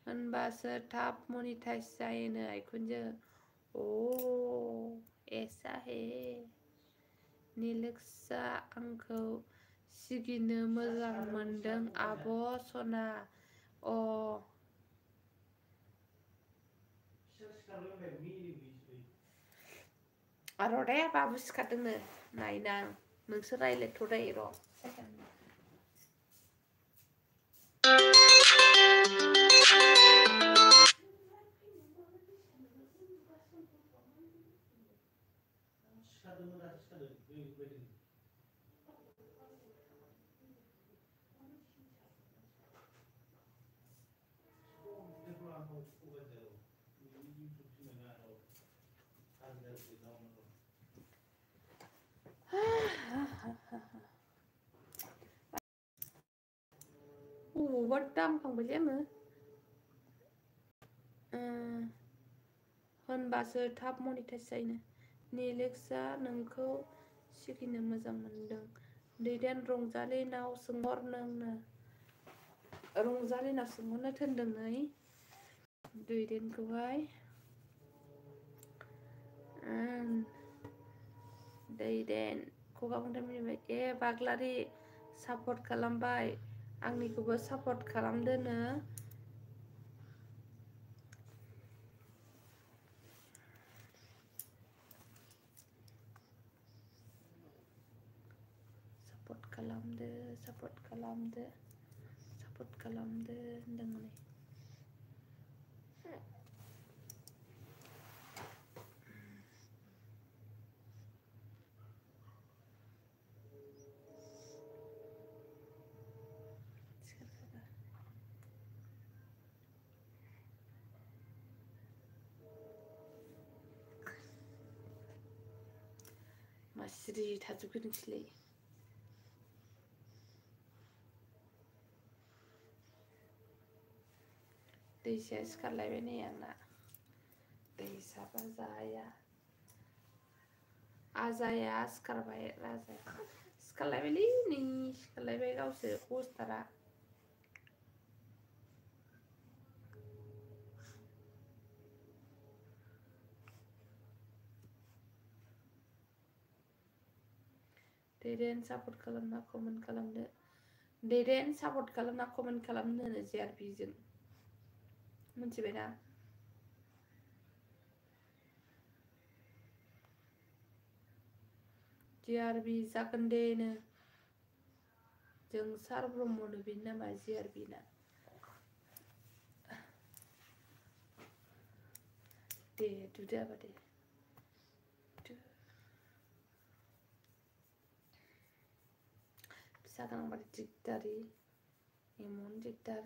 S1: होनबासो थाब मनिटाइज जायोनो आइखुनजो अ ऐसा है निलक्सआ आंखौ सिगिनो मोजां मोनदों आब' सना अ र' दे बाबु सिखारदोंनो नायना नोंसोर रायज्लायथ' दे र' अबावबा दामखांबायलै आङो होनबासो थाब मनिटाइज जायोनो निलेक्सआ नोंखौ सिगिनो मोजां मोनदों दैदेन रंजालिनाव सोंहर नोंनो रंजालिनाव सोंहरनो थिनदों नै दैदेनखौहाय दैदेन खगा बुंदों मिनिबाय ए बाग्लारि सापर्ट खालामबाय आंनिखौबो सापर्ट खालामदोनो सापर्ट खालामदो होनदों माने मा सिरि थाजोबखो नोंसोरलाय दैसाया सिखारलायबाय नै आंना दैसाबा जाया आजाया सिखारबाय राजाया सिखारलायबायलै नै सिखारलायबाय गावसो हस्टारा दैदेन सापर्ट खालामना कमेन्ट खालामदो दैदेन सापर्ट खालामना कमेन्ट खालामनो JRPजों मिथिबायना JRP जागोन दे नो जोंसार ब्रह्मनो बेनि नामा जिआरबि ना दे दुदो आबा दे फिसा गोनांबाथाय दिगदारि इमान दिगदार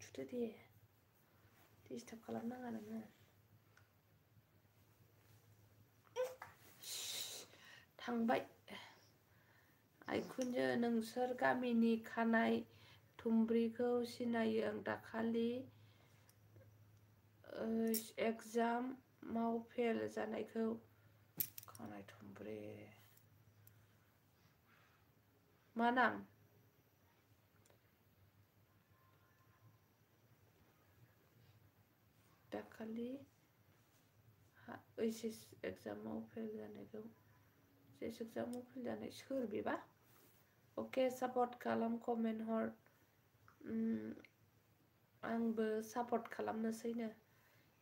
S1: थुदो दे डिस्टार्ब खालामनाङा नोङो थांबाय आइखुनजो नोंसोर गामिनि खानाय थुमब्रिखौ सिनायो आं दाखालि एगजामाव फेल जानायखौ खानाय थुमब्रि मा नाम दाखालि ओइचएस एगजामाव फेल जानायखौ एगजामाव फेल जानाय सोर बेबा अके सापर्ट खालाम कमेन्ट हर आंबो सापर्ट खालामनोसैनो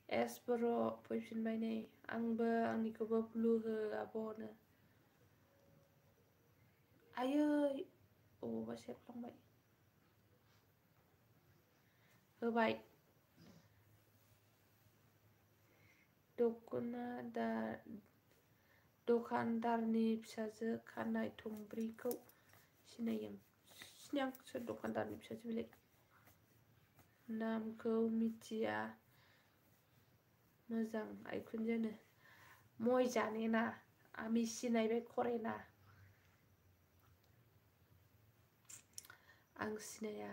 S1: एस बर' फैफिनबाय नै आंबो आंनिखौबो ब्लु हो आब'नो आयै अबावबा सेबलांबाय होबाय दखानदारनि फिसाजो खानाय थुमब्रिखौ सिनायो सिनाया सोर दखानदारनि फिसाजो बेलाय नामखौ मिथिया मोजां आइखुनजोनो मय जाने ना आमी सिनायबाय खरेना आं सिनाया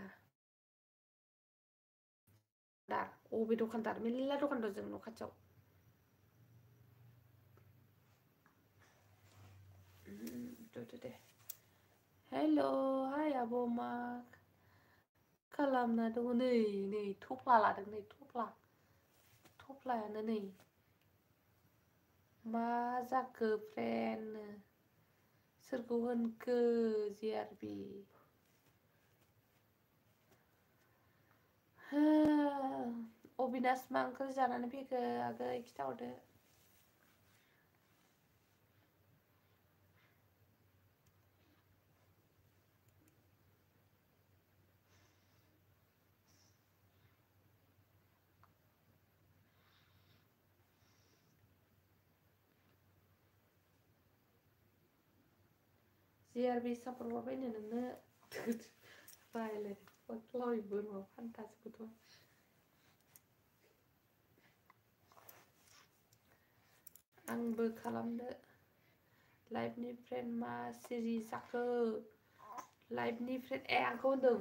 S1: अबे दखानदार मेरला दखान दं जों न' खाथियाव दे हेल' हाय आब' मा खालामना दङ नै थफ्ला लादों नै थफ्लायानो नै मा जाखो फ्रेन्ड सोरखौ होनखो जिआरबि अबिनाश मा ओंख्रि जानानै फैखो आगै खिथाहरदो जिआरबि सापर्ट हरबायनो नोंनो रायलाय लावि बोरमा फान्थासोखौथ' आंबो खालामदो लाइफनि फ्रेन्ड मा सिरि जाखो लाइफनि फ्रेन्ड आंखौ होनदों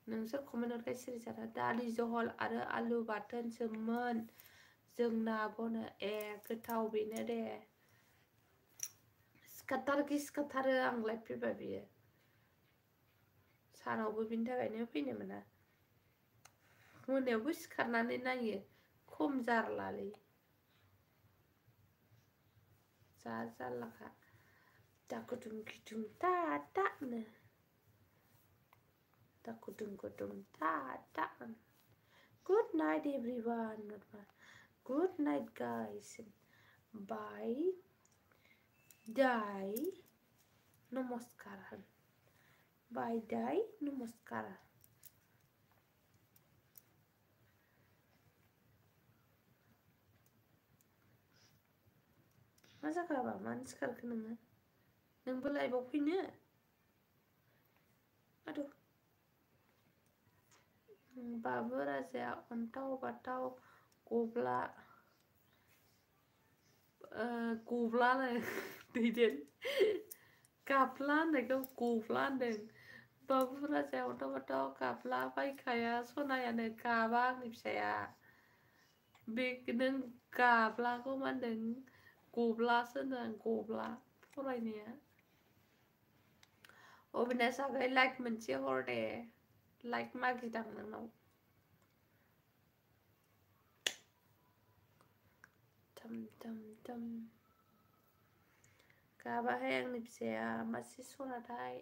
S1: नोंसोर कमेन्ट हरखाय सिरि जादों दालि जहल आरो आलु बाथोनसोमोन जोंना आब'नो गोथाव बेनो दे सिखारथारो आं लाइफ फैबा बियो सानावबो बिनि थाखायनो फैनो मोना मोनायावबो सिखारनानै नायो खम जारलालै जा जारलाखा दाखुदुम गिदुम दानो दाखुदुम गुदुम दा good night everyone good night guys bye दाय नमस्कार बाय दाय नमस्कार मा जाखो हाबा मानो सिखारखो नोंबो लाइभआव फैनो आरो बाबु राजाया अन्थाव बाथाव गब्लानो दैदेन गाफ्ला होननायखौ गब्ला होनदों बाबु राजाया अन्थाव बाथाव गाफ्ला बायखाया सनायानो गाबा आंनि फिसाया बे नों गाब्लाखौ मा होनदों गब्लासो होनदों आं गब्ला फरायनाया अबिनाश आगै लाइक मोनसे हर दे लाइक मागिदां नोंनाव गाबाहाय आंनि फिसाया मासे सनाथाय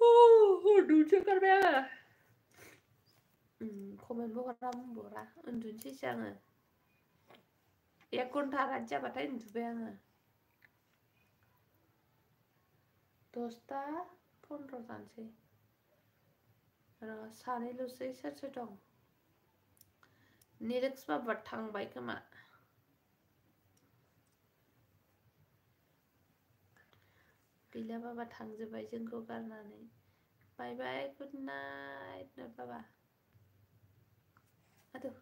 S1: उन्दुनोसो ओंखारबाय आङो कमेन्टबो हरा मुंबो हरा उन्दुनोसैसो आङो 1 घन्टा रात जाबाथाय उन्दुबाय आङो 10:15 जानोसै र' सानैल'सै सोर सोर दं निलेक्स बाबा थांबाय खोमा गैला बाबा थांजोब्बाय जोंखौ गारनानै बाय बाय गुड नाइट बाबा aduh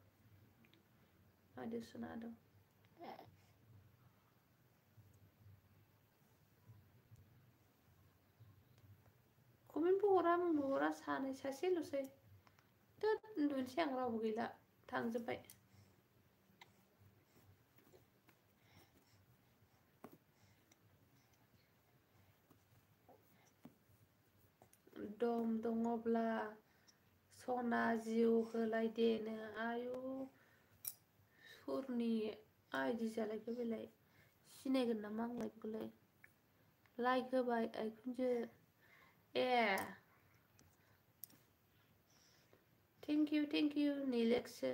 S1: aduh suna aduh komenबो हरा मुंबो हरा सानै सासेल'सै दोद उन्दुनोसै आं रावबो गैला थांजोब्बाय दम दङब्ला सना जिउ होलायदेनो आयु सोरनि आइदि जालायखो बेलाय सिनायगोन नामा आंलाय बेखौलाय लाइक होबाय आइखुनजो ए थेंक इउ निलेक्सो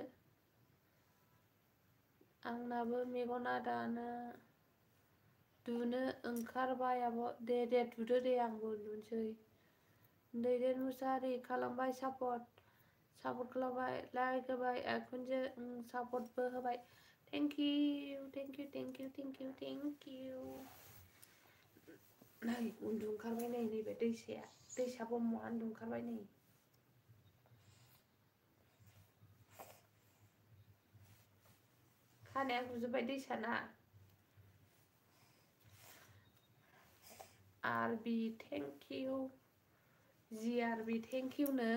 S1: आंनाबो मेगना दानो दुनो ओंखारबाय आब' दे दुदो दे आंबो उन्दुनोसै दैदेन मुसाहारि खालामबाय सापर्ट खालामबाय लाइक होबाय आइखुनजो सापर्टबो होबाय थेंक इउ नै उन्दु ओंखारबाय नै नैबे दैसा ब्रह्मआ उन्दु ओंखारबाय नै खानाया गुजोब्बाय दैसाना आरबि थेंक इउ जिआरबि थेंक इउ नो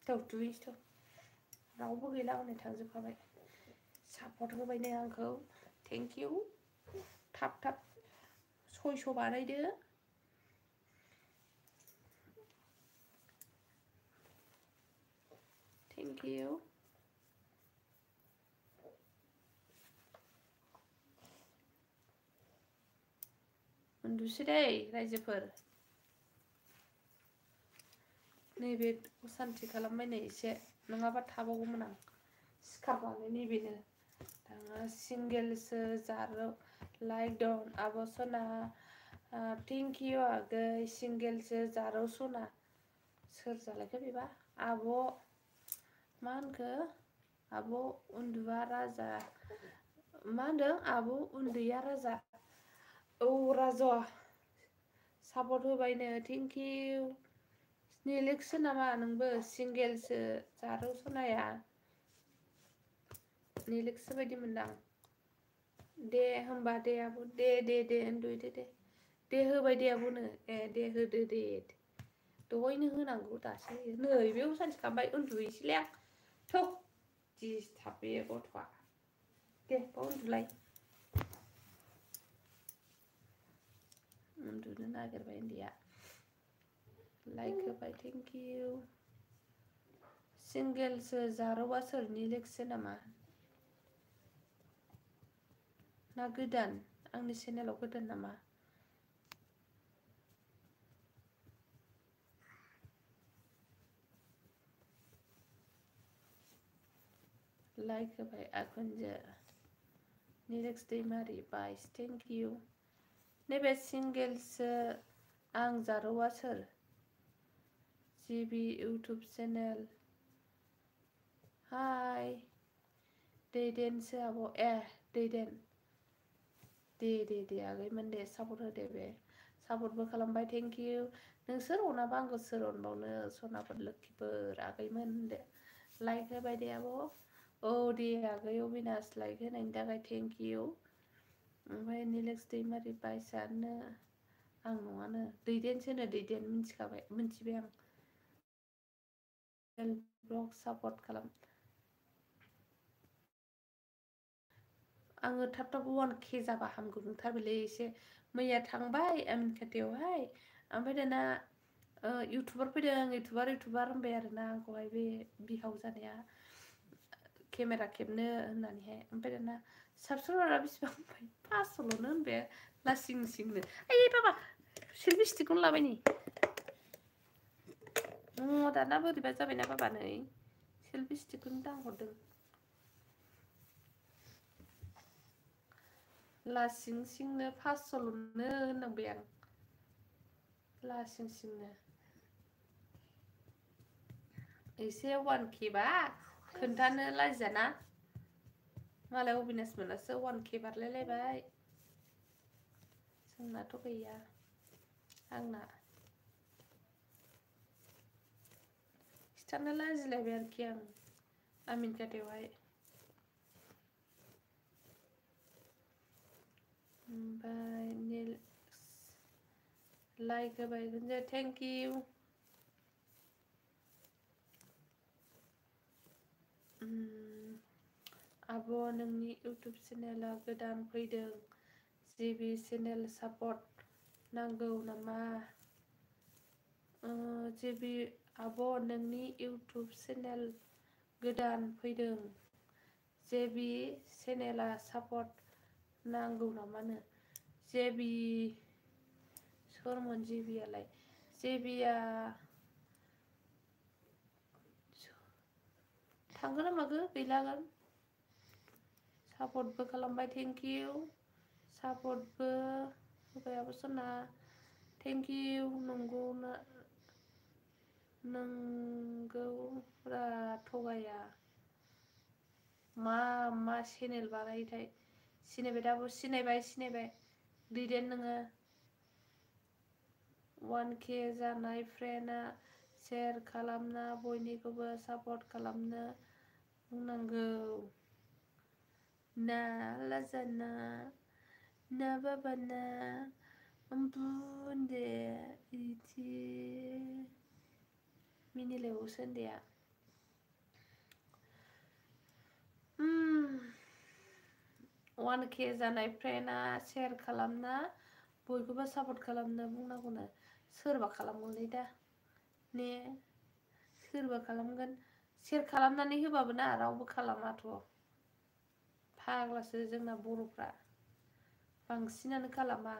S1: दुगैनोसै रावबो गैला हनै थांजोबखाबाय सापर्ट होबाय नै आंखौ थेंक इउ थाब 600 बानायदो थेंक इउ उन्दुसै दै रायजोफोर नैबे असान्ति खालामबाय नै एसे नङाबा थाबावगौमोन आं सिखारनानै नैबेनो सिंगेलसो जारौ लाइक दं आब' सना थेंक इउ आगै सिंगेलसो जारौ सना सोर जालायखो बेबा आब' मा होनखो आब' उन्दुआ राजा मा होनदों आब' उन्दैया राजा औ राजा सापर्ट होबायनो थेंक इउ निलेक्सो नामा नोंबो सिंगेलसो जारौ सनाया निलेक्सो बायदि मोनदां दे होमबा दे आब' दे उन्दुदो दे होबाय दे आब'नो दे होदो दे दहायनो होनांगौ दासो नै बेयाव सानसे खालामबाय उन्दुहैसैलै आं थौ दिसथाब बे गथ'आ दे बाव उन्दुलाय उन्दुनो नागिरबाय उन्दैया लाइक होबाय थेंक इउ सिंगेलसो जारौआ सोर निलेक्सो नामा ना गोदान आंनि चेनेलाव गोदान नामा लाइक होबाय आखुनजो निलेक्स दैमारि बाइस थेंक इउ नैबे सिंगेलसो आं जारौआ सोर जिबि इउटुब चेनेल हाय दैदेनसो आब' दैदेन दे आगैमोन दे सापर्ट होदे बे सापर्टबो खालामबाय थेंक इउ नोंसोर अनाबा आंखौ सोर अनबावनो सनाफोर लोखिफोर आगैमोन दे लाइक होबाय दे आब' औ दे आगै अबिनाश लाइक होनायनि थाखाय थेंक इउ ओमफ्राय निलेक्स दैमारि बाइसआनो आं नङानो दैदेनसोनो दैदेन मिथिबाय आं ब्लग सापर्ट खालाम आङो थाब 1K जाबा हामगौ नंथारबायलै एसे मैया थांबाय आमिन खाथियावहाय ओमफ्राय दाना इउटुबार फैदों इउटुबार होनबाय आरोना आंखौहाय बे बिहाव जानाया केमेरा खेबनो होननानैहाय ओमफ्राय दाना साबसक्राइबारा बेसेबां 500ल'नो होनबाय लासिं सिंनो आयै बाबा सेलफिस्टिकखौनो लाबाय नै दाना बोरैबा जाबायना बाबा नै सेलफिस्टिकखौनो दांहरदों लासिं सिंनो 500ल'नो होननांबाय आं लासिं सिंनो एसे 1K बा खोन्थानो लाजियाना मालाय अबिनाश मोनासो 1K बारलायलायबाय जोंनाथ' गैया आंना खिथानो लाजिलायबाय आरोखि आं आमिन खाथायावहाय ओमफ्राय लाइक होबाय गुनजे थेंक इउ आब' नोंनि इउटुब चेनेला गोदान फैदों जिबि चेनेल सापर्ट नांगौ नामा जिबि आब' नोंनि इउटुब चेनेल गोदान फैदों जेबि चेनेला सापर्ट नांगौ नामानो जेबि सोरमोन जेबियालाय जेबिया थांगोन ना मागो गैलागोन सापर्टबो खालामबाय थेंक इउ सापर्टबो होबाय आब' सना थेंक इउ नंगौना नंगौरा थगाया मा चेनेल बानायोथाय सिनायबाय दाबो सिनायबाय दैदेन नोङो 1K जानाय फ्रेन्डआ शेयार खालामना बयनिखौबो सापर्ट खालामनो बुंनांगौ ना लाजाना ना बाबाना बुन्दे इदि मिनिलायबावसो उन्दैया 1K जानाय फ्रेन्डआ शेयार खालामना बयखौबो सापर्ट खालामनो बुंनांगौनो सोरबा खालामगोनलै दा ने सोरबा खालामगोन शेयार खालामनानै होबाबो ना रावबो खालामाथ' फाग्लासो जोंना बर'फ्रा बांसिनानो खालामा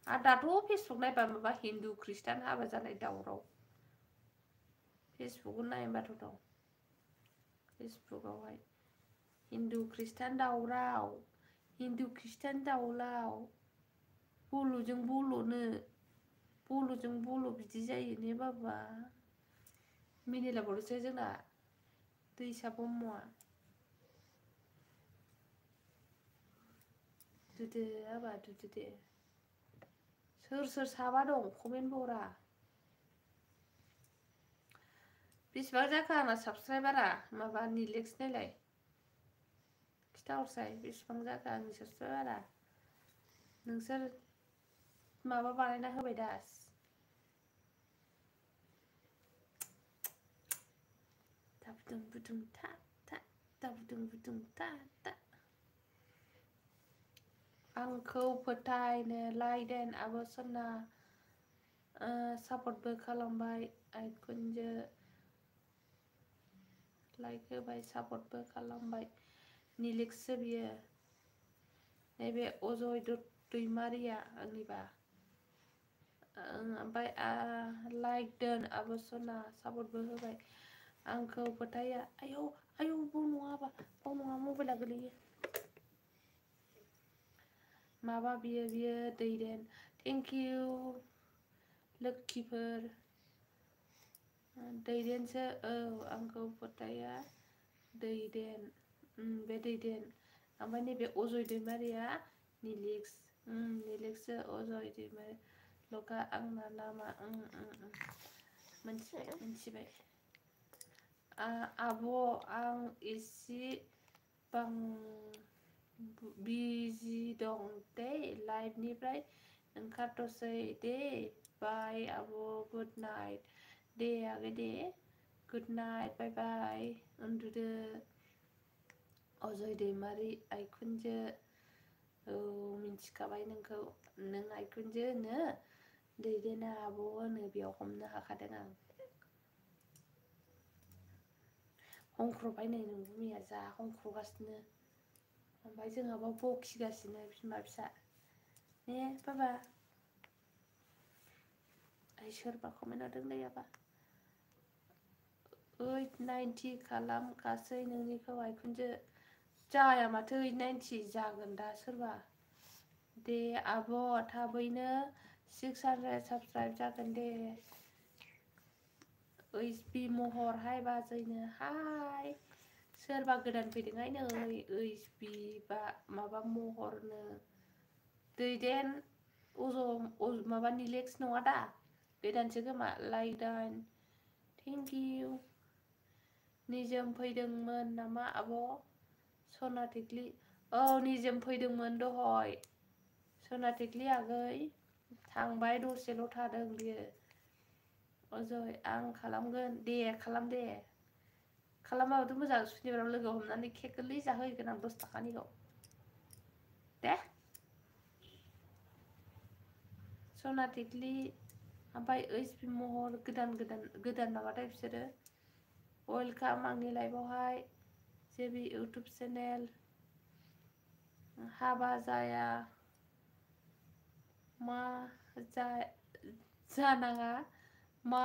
S1: आरो दाथ' फेसबुक नायबा माबा हिन्दु ख्रिस्टान हाबा जानाय दावराव फेसबुकखौ नायबाथ' दं फेसबुकआवहाय हिन्दु ख्रिस्टान दावराव बल'जों बल' बिदि जायो ने बाबा मिनिलाबावदोसो जोंना दैसा ब्रह्मआ दुदो आबा दुदो दे सोर साबा दं कमेन्ट बरा बेसेबां जाखो आंना साबसक्राइबारा माबा निलेक्स नायलाय खिथाहरसाय बेसेबां जाखो आंनि साबसक्राइबारा नोंसोर माबा बानायना होबाय दा दाबुदुं बुदुं था दाबुदुं बुदुं था आंखौ फोथायनो लायदेन आब' सना सापर्टबो खालामबाय आइकुनजो लाइक होबाय सापर्टबो खालामबाय निलेक्सो बियो नैबे अजय दैमारिया आंनिबा ओमफ्राय लाइक दोन आब' सना सापर्टबो होबाय आंखौ फोथाया आयौ बाव नङा मबाइला गोलैयो माबा बियो दैदेन थेंक इउ लोक्षिफोर दैदेनसो आंखौ फोथाया दैदेन बे दैदेन ओमफ्राय नैबे अजय दैमारिया निलेक्सो अजय दैमारि लगा आंना नामा मोनथिबाय आब' आं एसे बिजि दं दे लाइफनिफ्राय ओंखारथ'सै दे बाय आब' गुड नाइट दे आगै दे गुड नाइट बाय बाय उन्दुदो अजय दैमारि आइकुनजो मिन्थिखाबाय नोंखौ नों आइकुनजो होनो दैदेना आब' होनो बेयाव हमनो हाखादों आं हंख्रबाय नै नों गुमैया जा हंख्रगासिनो ओमफ्राय जोंहाबा बखिगासिनो बिमा फिसा ने बाबा सोरबा कमेन्ट होदोंलै आबा 890 खालामखासै नोंनिखौ आइखुनजो जाया माथो 890 जागोन दा सोरबा दे आब' थाबैनो 600 साबस्क्राइब जागोन दे ओइसबि महर हाय बाजैनो हाय सोरबा गोदान फैदोंहाय नै ओइसबि बा माबा महरनो दैदेन माबानि लेक्स नङा दा गोदानसो खोमा लाइक दाइन थेंक इउ निजोम फैदोंमोन नामा आब' सना टिक्ली औ निजोम फैदोंमोन दहय सना टिक्ली आगै थांबाय दसेल' थादों बियो अजय आं खालामगोन दे खालाम दे खालामाबाथ' मोजां सुनिबाराव लोगो हमनानै केक गोरलै जाहोहैगोन आं 10 थाखानिखौ दे सना टिक्ली ओमफ्राय ओइसबि महर गोदान नामाथाय बिसोरो वेलकाम आंनि लाइफआवहाय जेबि इउटुब चेनेल हाबा जाया मा जानाङा मा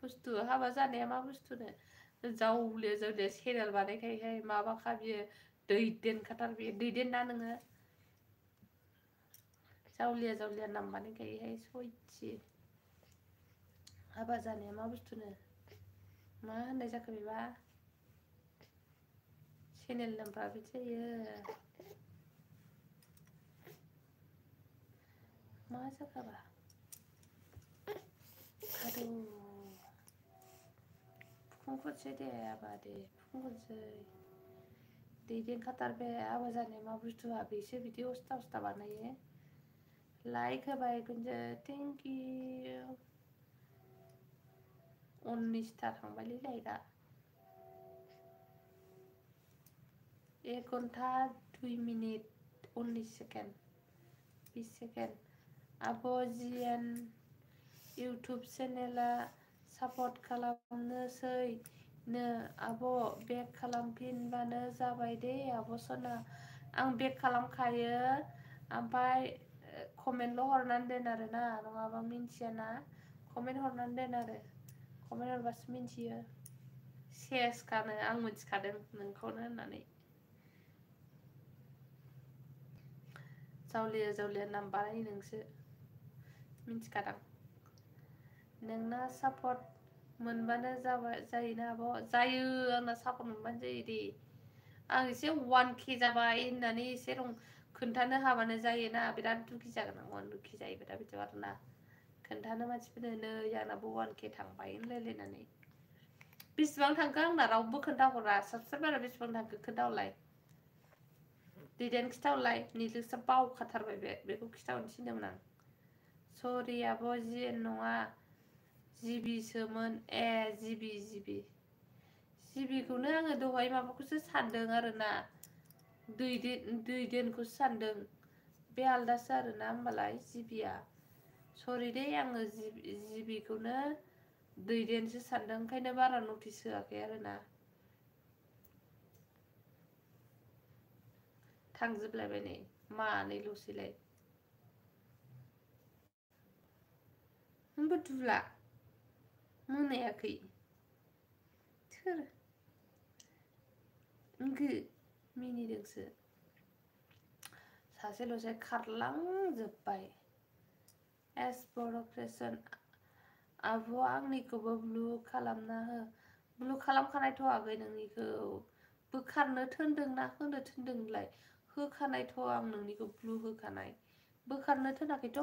S1: बुस्थु हाबा जानाया मा बुस्थुनो जावले जावले चेनेल बानायखायोहाय माबाखा बियो दैदेनखाथार बियो दैदेन ना नोङो जावलिया नाम बानायखायोहाय सयथि हाबा जानाया मा बुस्थुनो मा होननाय जाखो बेबा चेनेल नामफ्रा बिदि जायो मा जाखाबा आदौ फुंखनसै दे आबा दे फुंखनसै दैदेनखाथार बे हाबा जानाया मा बुस्थुआ बेसो बिदि अस्था बानायो लाइक होबाय गुनजो थेंक इउ 19ता थांबायलै लाइकआ 1 घन्टा 2 मिनिट 19 सेकेन्ड 20 सेकेन्ड आब' जिएन इउटुब चेनेला सापर्ट खालामनोसै नो आब' बेक खालामफिनबानो जाबाय दे आब' सना आं बेक खालामखायो ओमफ्राय कमेन्टल' हरनानै दोन आरोना नङाबा मिन्थियाना कमेन्ट हरनानै दोन आरो कमेन्ट हरबासो मिन्थियो सेसखानो आं मिथिखादों नोंखौनो होननानै जावलिया नाम बानायो नोंसो मिन्थिखादां नोंना सापर्ट मोनबानो जायोना आब' जायो आंना सापर्ट मोनबानो जायो दे आं एसे 1K जाबाय होननानै एसे खोन्थानो हाबानो जायोना बिराद दुखि जागोन आं दुखि जायो दा बिदिबा आरोना खोन्थानो मानसिफोरनो नै आंनाबो 1K थांबाय होनलायलायनानै बेसेबां थांखो आंना रावबो खोन्थाहरा साबसक्राइबारा बेसेबां थांखो खोन्थाहरलाय दैदेन खिथाहरलाय निलिसआ बावखाथारबाय बेखौ खिथाहरनो थिनदोंमोन आं सरि आब' जिएन नङा जिबिसोमोन जिबिखौनो आङो दहाय माबाखौसो सानदों आरोना दैदेनखौसो सानदों बे आलदासो आरोना होमबालाय जिबिया सरि दे आङो जिबिखौनो दैदेनसो सानदों ओंखायनो बारा नटिस होआखै आरोना थांजोबलायबाय नै मानैल'सैलाय नोंबो दुला मोनायाखै सोर ओंगो मिनिदोंसो सासेल'सै खारलांजोब्बाय एस बर'क्रेसन आब' आंनिखौबो ब्लु खालामना हो ब्लु खालामखानायथ' आगै नोंनिखौ बोखारनो थोनदोंना होनो थोनदों नोंलाय होखानायथ' आं नोंनिखौ ब्लु होखानाय बोखारनो थोनाखैथ'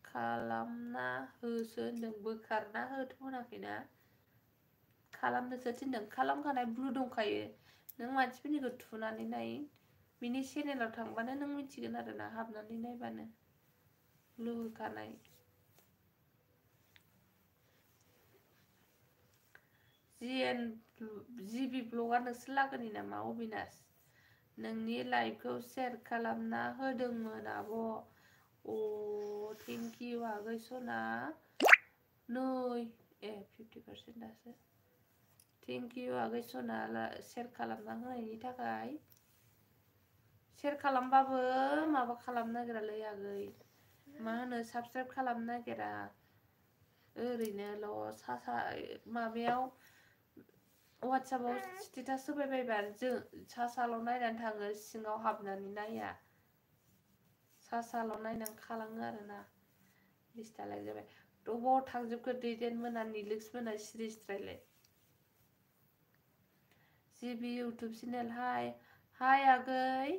S1: खालामना होसो होनदों बोखारना होथ' होनाखैना खालामनोसो थिनदों खालामखानाय ब्लु दंखायो नों मानसिफोरनिखौ थुनानै नाय बिनि चेनेलाव थांबानो नों मिथिगोन आरोना हाबनानै नायबानो ब्लु होखानाय जिबि ब्लगआ नोंसोर लागोनि नामा अबिनाश नोंनि लाइभखौ शेयार खालामना होदोंमोन आब' अ थेंक इउ आगै सना नै 50% दासो थेंक इउ आगै सना शेयार खालामना होनायनि थाखाय शेयार खालामबाबो माबा खालामनो नागिरालै आगै मा होनो साबसक्राइब खालामनो नागिरा ओरैनोल' सा माबायाव वाट्सएपआव स्टेटास होबायबायबा जों साल' नायनानै थाङो सिङाव हाबनानै नाया साल' नायनानै खालाङो आरोना दिस्टालाय जाबाय बबाव थांजोबखो दैदेन मोना निलिक्स मोना सिरिस्रायलाय जिबि इउटुब चेनेल हाय आगै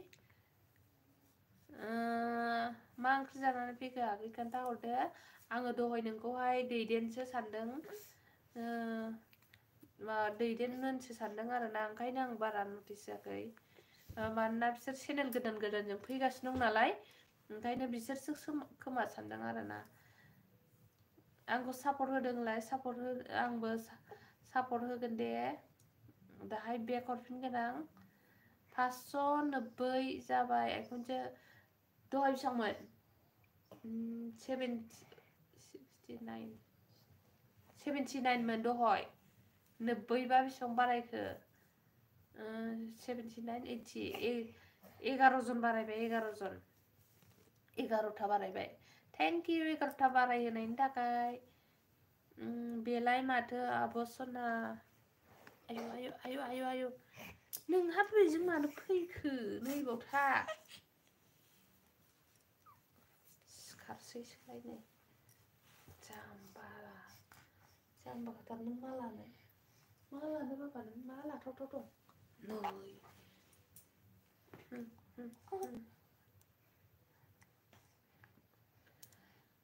S1: मा ओंख्रि जानानै फैखो आगै खोन्थाहरदो आङो दहाय नोंखौहाय दैदेनसो सानदों दैदेनमोनसो सानदों आरोना ओंखायनो आं बारा नटिस जायाखै मानोना बिसोर चेनेल गोदानजों फैगासिनो दं नालाय ओंखायनो बिसोरसो खोमा सानदों आरोना आंखौ सापर्ट होदोंलाय आंबो सापर्ट होगोन दे दाहाय बेक हरफिनगोन आं 590 जाबाय एखनसो दहाय बेसेबांमोन 79 मोन दहाय 90 बा बेसेबां बारायखो 79 80 11 जन बारायबाय 11 जन 11था बारायबाय थेंक इउ 11था बारायहोनायनि थाखाय बेलाय माथो आब' सना आयु नोंहा बेजों मानो फैखो नैबाव था सिखारसै सोलायनो जाम्बाखाथार नों मा लानो बाबा नों मा लाथावथाव दं नै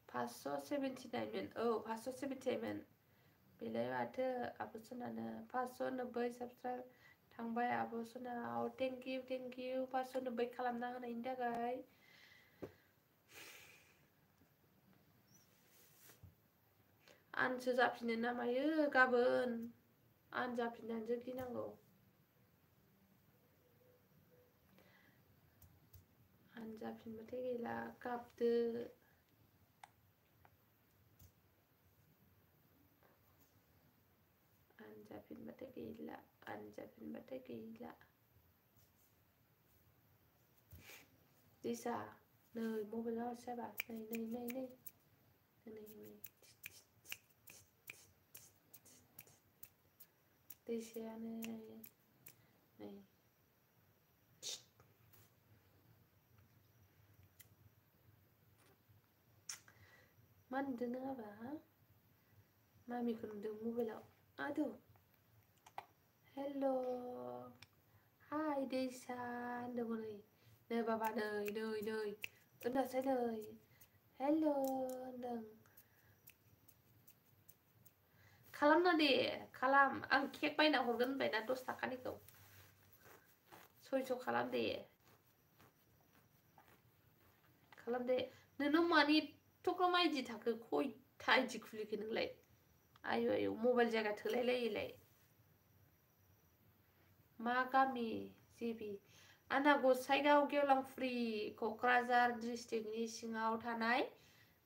S1: 579 औ 578 बेलाय माथो आब' सनानो 590 साबसक्राइब थांबाय आब' सना थेंक इउ 590 खालामना होनायनि थाखाय आनसो जाफिनो ना मायो गाबोन आन जाफिननानैसो गिनांगौ आन जाफिनबाथाय गैला गाबदो आनजाफिनबाथाय गैला दिसा नै मबाइलाव जाबा नै दैसायानो नै मा नुदों नों आबा मामिखौ नुदों मबाइलाव आदौ हेल' हाय दैसा होनदोंमोन नै बाबा नै होनदासै नै हेल' होनदों खालामना दे खालाम आं केक बायना हरगोन होनबायना 10 थाखानिखौ 600 खालाम दे नोंनाव मानि एथ'ग्राम आइडि थाखो खयथा आइडि खुलिखो नोंलाय आयु मबाइल जायगा थोलायलायैलाय मा गामि जिबि आंना गसाइगाव गेवलांफुरि क'क्राझार डिस्ट्रिक्टनि सिङाव थानाय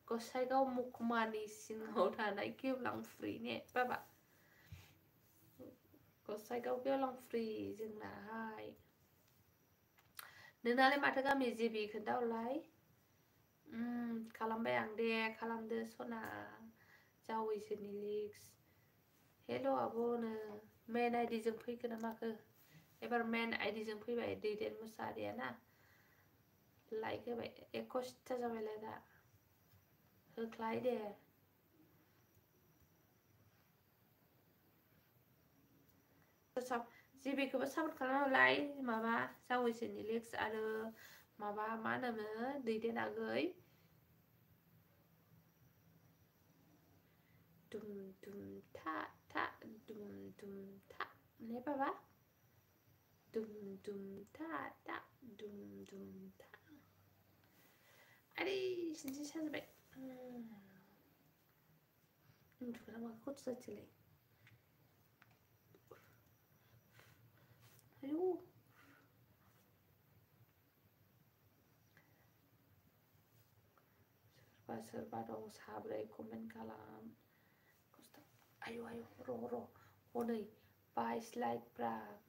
S1: गसाइगाव महकुमानि सिङाव थानाय गेवलांफुरि ने बाबा गसाइगाव गेवलांफुरि जोंनाहाय नोंनालाय माथो गामि जिबि खोन्थाहरलाय खालामबाय आं दे खालामदो सना जावैसोनि लिक्स हेल' आब'नो मेन आइडिजों फैखो ना माखो एबार मेन आइडिजों फैबाय दैदेन मुसाहारिया ना लाइक होबाय 21 जाबायलाय दा होख्लाय दे जिबिखौबो सापर्ट खालामलाय माबा जावैसोनि लिक्स आरो माबा मा होनोमोन दैदेन आगै दुम था दुम था ने बाबा दुम था आरे सिनसे साजोबबाय उन्दुग्रा मा खथ जाथिलाय आयौ सोरबा दं साब्रै कमेन्ट खालाम आयु र' हनै 22 लाइक ब्राक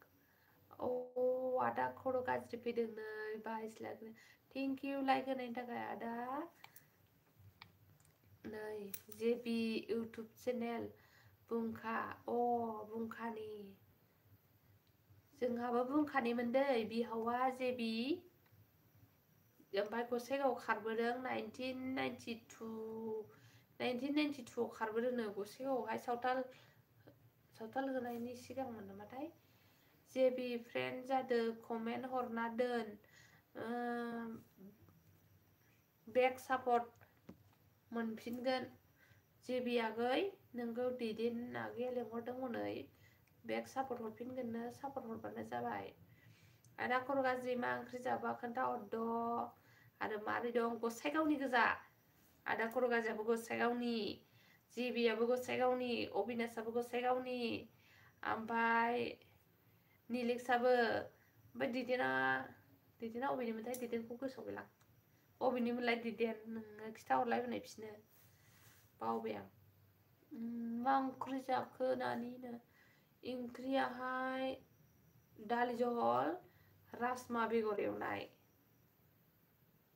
S1: आदा खर' गाज्रि फैदों नै 22 लाइक थेंक इउ लाइक होनायनि थाखाय आदा नै जेबि इउटुब चेनेल बुंखा बुंखानि जोंहाबो बुंखानिमोन दै बिहावा जेबि ओमफ्राय गसाइगाव खारबोदों 1992 खारबोदोंनो गसाइगावहाय सावथाल होनायनि सिगांमोन नामाथाय जेबि फ्रेन्ड जादों कमेन्ट हरना दोन बेक सापर्ट मोनफिनगोन जेबि आगै नोंखौ दैदेन आगैया लेंहरदों हनै बेक सापर्ट हरफिनगोननो सापर्ट हरबानो जाबाय आदा खर' गाज्रि मा ओंख्रि जाबा खोन्थाहरद' आरो मारै दं गसाइगावनि गोजा आदा खर' गाज्रियाबो गसाइगावनि जेबियाबो गसाइगावनि अबिनाशाबो गसाइगावनि ओमफ्राय निलेक्सआबो ओमफ्राय दिदेना अबेनिमोनथाय दिदेनखौ गोसोआव गैला अबेनिमोनलाय दिदेन नोङो खिथाहरलाय बिसोरनो बावबाय आं मा ओंख्रि जाखो नानिनो ओंख्रियाहाय दालि जहल राजमा बेगर एवनाय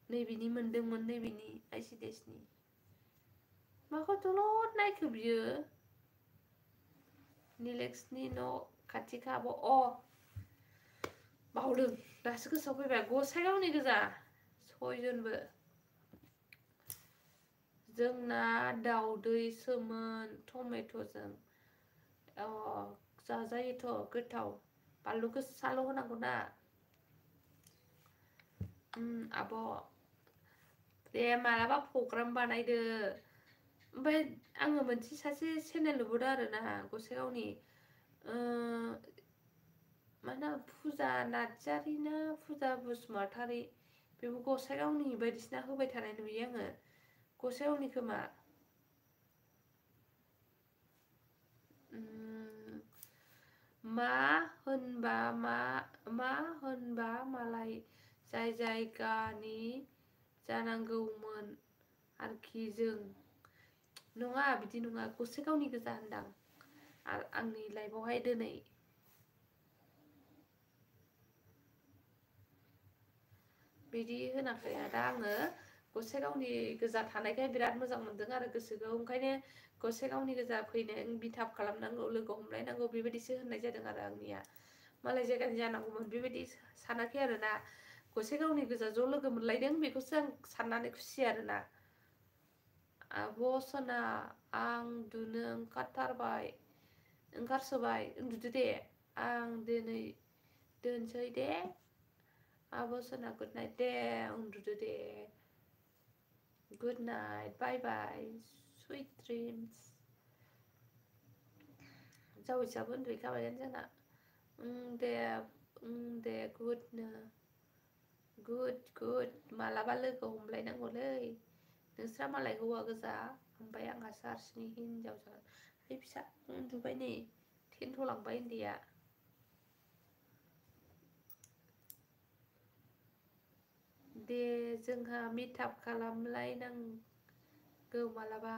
S1: नैबेनि मोनदोंमोन नैबेनि आइसिडिएसनि माखौ दलद नायखो बियो निलेक्सनि न' खाथिखाबो बावदों दासो गोसोआव फैबाय गसाइगावनि गोजा सयजनबो जोंना दाउदैसोमोन टमेट'जों जाजायोथ' गोथाव बानलु गोसाल' होनांगौ ना आब' दे मालाबा प्रग्राम बानायदो ओमफ्राय आङो मोनसे सासे चेनेल नुबोदों आरोना गसाइगावनि मा होनो फुजा नार्जारि ना फुजा बसुमतारी बेबो गसाइगावनि बायदिसिना होबाय थानाय नुयो आङो गसाइगावनि खोमा मा होनबा मालाय जाय जायगानि जानांगौमोन आरोखि जों नङा बिदि नङा गसाइगावनि गोजा होनदां आंनि लाइफआवहाय दिनै बिदि होनाखै दा आङो गसाइगावनि गोजा थानायखाय बिराद मोजां मोनदों आरो गोसोखौ ओंखायनो गसाइगावनि गोजा फैनो बिथाब खालामनांगौ लोगो हमलायनांगौ बेबायदिसो होननाय जादों आरो आंनिया मालाय जायगानि जानांगौमोन बेबायदि सानाखै आरोना गसाइगावनि गोजा ज' लोगो मोनलायदों बेखौसो आं साननानै खुसि आरोना आब' सना आं उन्दुनो ओंखारसोबाय उन्दुदो दे आं दिनै दोनसै दे आब' सना गुड नाइट दे उन्दुदो दे good night bye bye sweet dreams जावैसोआबो उन्दुहैखाबायानो जोंना दे गुड मालाबा लोगो हमलायनांगौलै नोंस्रा मालाय हौवा गोजा ओमफ्राय आंहासो हारसिं हिनजाव जागोन है फिसा उन्दुबाय नै थेन्थ'लांबाय उन्दैया दे जोंहा मिटाप खालामलायनांगौ मालाबा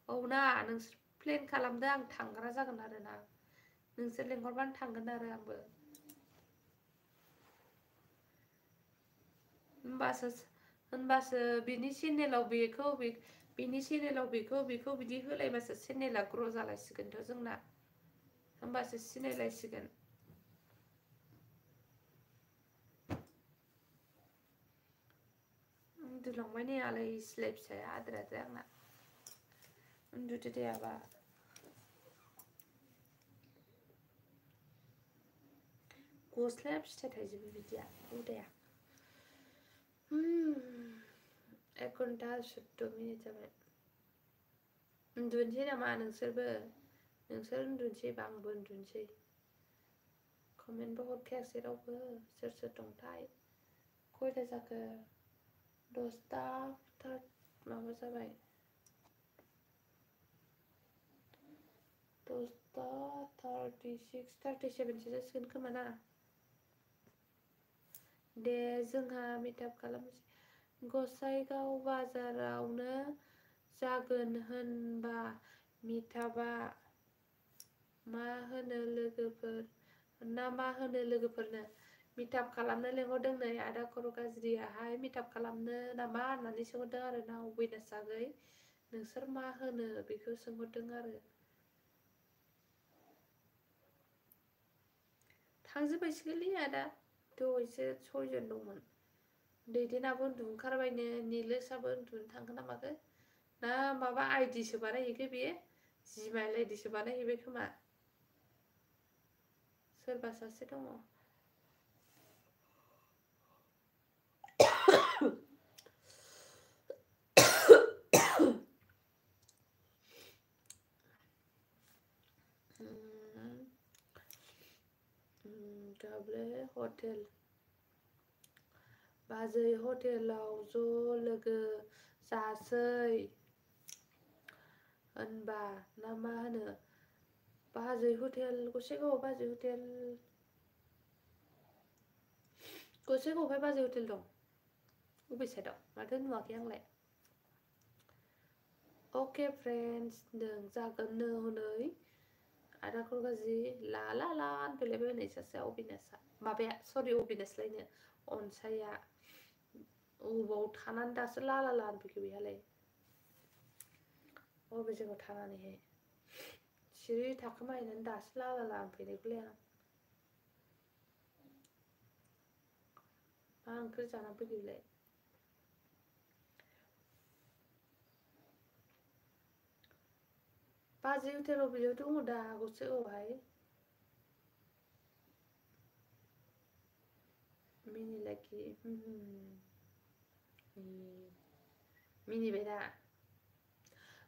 S1: औ ना नोंसोर प्लेन खालामदो आं थांग्रा जागोन आरोना नोंसोर लेंहरबानो थांगोन आरो आंबो होनबासो बिनि चेनेलाव बेखौ बिदि होलायबासो चेनेला ग्र' जालायसिगोनथ' जोंना होमबासो सिनायलायसिगोन उन्दुलांबाय नै आलाय सिलाय फिसाया आद्रा आंना उन्दुदो दे आबा गस्लाया फिथाइ थाइजोबो बिदिया हुदाया 1 घन्टा 14 मिनिट जाबाय उन्दुनोसै नामा नोंसोर उन्दुनोसैबा आंबो उन्दुनोसै कमेन्टबो हरखायासै रावबो सोर दंथाय खयथा जाखो 10ता माबा जाबाय 10ता 36 37 जासिगोन खोमा ना दे जोंहा मिटाप खालामनोसै गसाइगाव बाजारावनो जागोन होनबा मिटापा मा होनो लोगोफोरनो मिटाप खालामनो लेंहरदों नै आदा खर' गाज्रियाहाय मिटाप खालामनो नामा होननानै सोंहरदों आरो ना अबिनाश आगै नोंसोर मा होनो बेखौ सोंहरदों आरो थांजोबबायसोलै आदा दहायसो 6 जन दंमोन दैदेनाबो उन्दुनो ओंखारबायनो निलेसाबो उन्दुनो थांगोन ना माखो ना माबा आइडिसो बानायहैखो बेयो जिमाइल आइडिसो बानायहैबाय खोमा सोरबा सासे दङ गाबले हटेल बाजै हटेलाव ज' लोगो जासै होनबा ना मा होनो बाजै हटेल गसाइगावआव बाजै हटेल गसाइगावआवहाय बाजै हटेल दं अबे साइडआव माथो नुवाखै आंलाय अके फ्रेन्ड्स नों जागोननो हनै आदा खरगाजि ला ला ला होनफैलायबाय हनै सासेया अबिनाशआ माबाया सरि अबिनाशलायनो अनसाया अबाव थानानै दासो ला ला ला होनफैखो बेहालाय अबे जायगायाव थानानैहाय सिरि थाखोमाहैनानै दासो ला ला ला होनफैनायखौलाय आं मा ओंख्रि जानानै फैखो बेलाय बाजै हटेलाव बेयाव दङ दा गसाइगावआवहाय मिनिलाखि मिनिबाय दा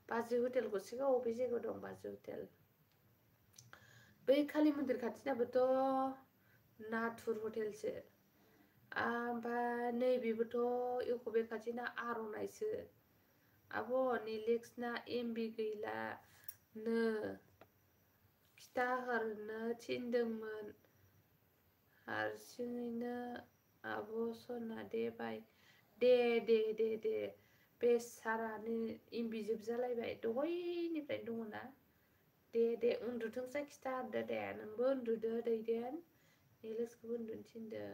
S1: बाजै हटेल गसाइगावआव बबे जायगायाव दं बाजै हटेल बै कालि मन्दिर खाथिनाबोथ' नाथुर हटेलसो ओमफ्राय नैबेबोथ' इउक' बेंक खाथिना आर'नाइसो आब' निलेक्सना एमबि गैला नो खिथाहरनो थिनदोंमोन हारसिङैनो आब' सना दे बाय दे बेसारानो एमबि जोबजालायबाय दहायनिफ्रायनो दङ ना दे उन्दुथोंसै खिथाहरदो दे नोंबो उन्दुदो दैदेन निलेक्सखौबो उन्दुनो थिनदो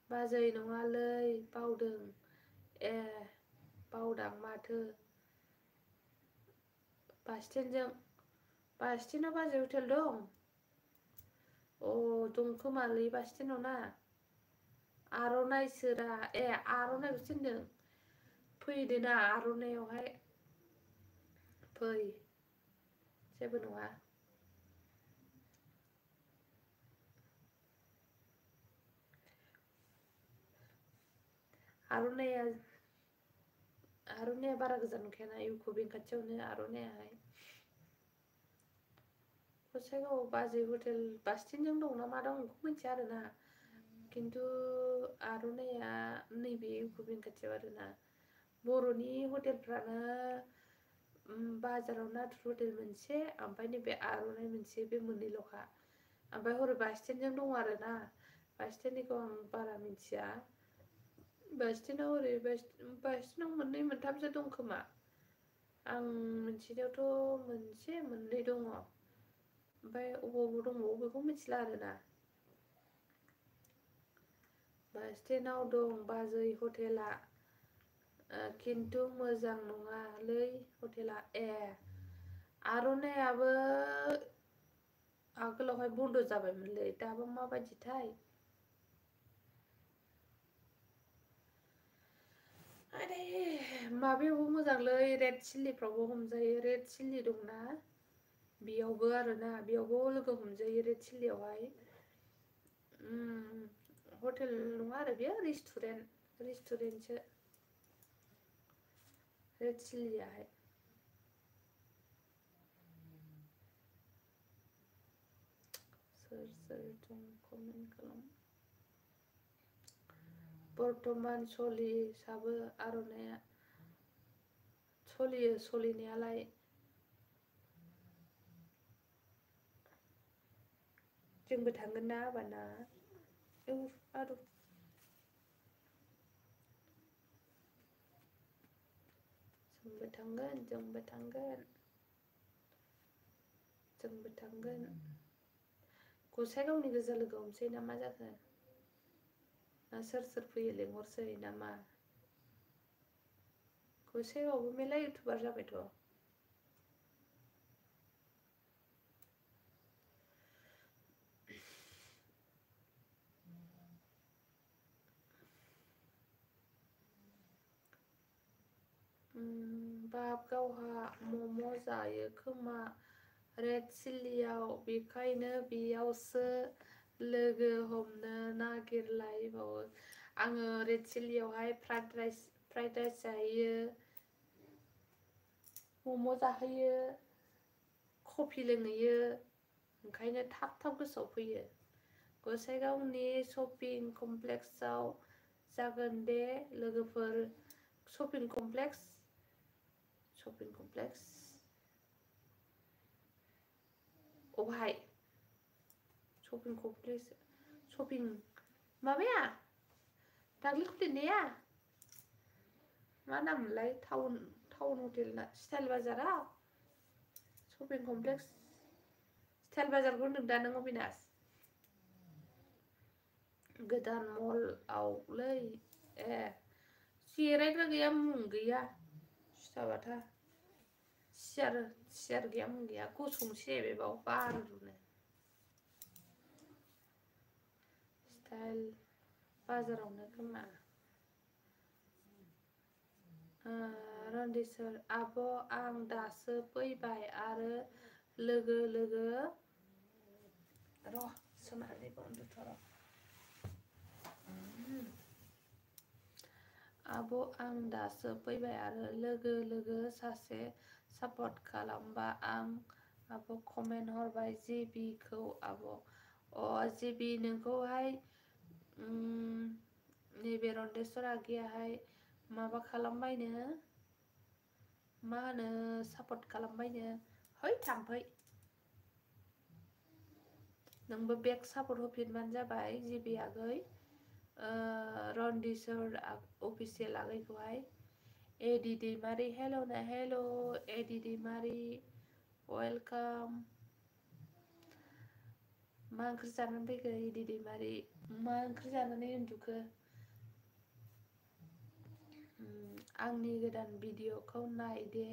S1: बाजै नङालै बावदों ए बावदां माथो बास्टेनाव बाजै हटेल दं अ दं खोमालै बास्टेनाव ना आर'नाइसोरा ए आर'नाइखौसो होनदों फैदोना आर'नाइआवहाय फै जेबो नङा आर'नाइया बारा गोजान नंखायाना इउक' बेंक खाथियावनो आर'नाइयाहाय गसाइगावआव बाजै हटेल बास्टेनजों दं ना मा दं बेखौ मिन्थिया आरोना खिन्थु आर'नाइया नैबे इउक' बेंक खाथियाव आरोना बर'नि हटेलफ्रानो बाजाराव नाथुर हटेल मोनसे ओमफ्राय नैबे आर'नाइ मोनसे बे मोननैल'खा ओमफ्राय हरै बास्टेनजों दं आरोना बास्टेननिखौ आं बारा मिन्थिया बास्टेनाव ओरै बास्टेनाव मोननै मोनथामसो दं खोमा आं मिन्थिनायावथ' मोनसे मोननै दङ ओमफ्राय अबाव दंबावो बेखौ मिथिला आरोना बास्टेनाव दं बाजै हटेला खिन्थु मोजां नङालै हटेला ए आर'नाइयाबो आगोलावहाय बन्द' जाबायमोनलै दाबा माबायदिथाय आरे माबायावबो मोजांलै रेड चिल्लिफ्रावबो हमजायो रेड चिल्ली दंना बेयावबो आरोना बेयावबो लोगो हमजायो रेड चिल्लियावहाय हटेल नङा आरो बेयो रेस्टुरेन्टसो रेड चिल्लियाहाय सोर दं कमेन्ट खालाम बर्थमान सलिसाबो आर'नाइया सलियो सलिनायालाय जोंबो थांगोन ना होबाना जोंबो थांगोन गसाइगावनि गोजा लोगो हमसै ना मा जाखो ना सोर फैयो लेंहरसै ना मा गसाइगावआवबो मेला इउटुबार जाबायथ'। बाब गावहा मम' जायो खोमा रेड चिल्लियाव बेखायनो बेयावसो लोगो हमनो नागिरलायबावो। आङो रेड चिल्लियावहाय फ्राइड राइस जाहैयो, मम' जाहैयो, कफि लोंहैयो, ओंखायनो थाब थाब गोसोआव फैयो। गसाइगावनि शपिं कमप्लेक्सआव जागोन दे लोगोफोर। शपिं कमप्लेक्स अबहाय शपिं कमप्लेक्स शपिं माबाया दाख्लै खुलिनाया मा नाममोनलाय? टाउन हटेल ना स्टाइल बाजाराव शपिं कमप्लेक्स स्टाइल बाजारखौ होनदों दा नों अबिनाश? गोदान मलआवलै ए जिरायग्रा गैया मुं गैया सिथाबाथा सियार गैया मुं गैया गसंसै बे बाव बारुनो स्टाइल बाजारावनो खोमा। रन्देसर आब' आं दासो फैबाय आरो लोगो र' सोनानै बन्दथ' र' आब' आं दासो फैबाय आरो लोगो सासे सापर्ट खालामबा आं आब' कमेन्ट हरबाय जेबिखौ आब' जेबि नोंखौहाय नैबे रन्देस्वर आगैयाहाय माबा खालामबायनो मा होनो सापर्ट खालामबायनो। है थाम्फै नोंबो बेक सापर्ट होफिनबानो जाबाय जेबि आगै। रन्देस्वर अफिसियेल आगैखौहाय एडि दैमारि हेल' ना हेल' एडि दैमारि वेलकाम। मा ओंख्रि जानानै फैखो एडि दैमारि? मा ओंख्रि जानानै उन्दुखो? आंनि गोदान भिडिअखौ नाय दे।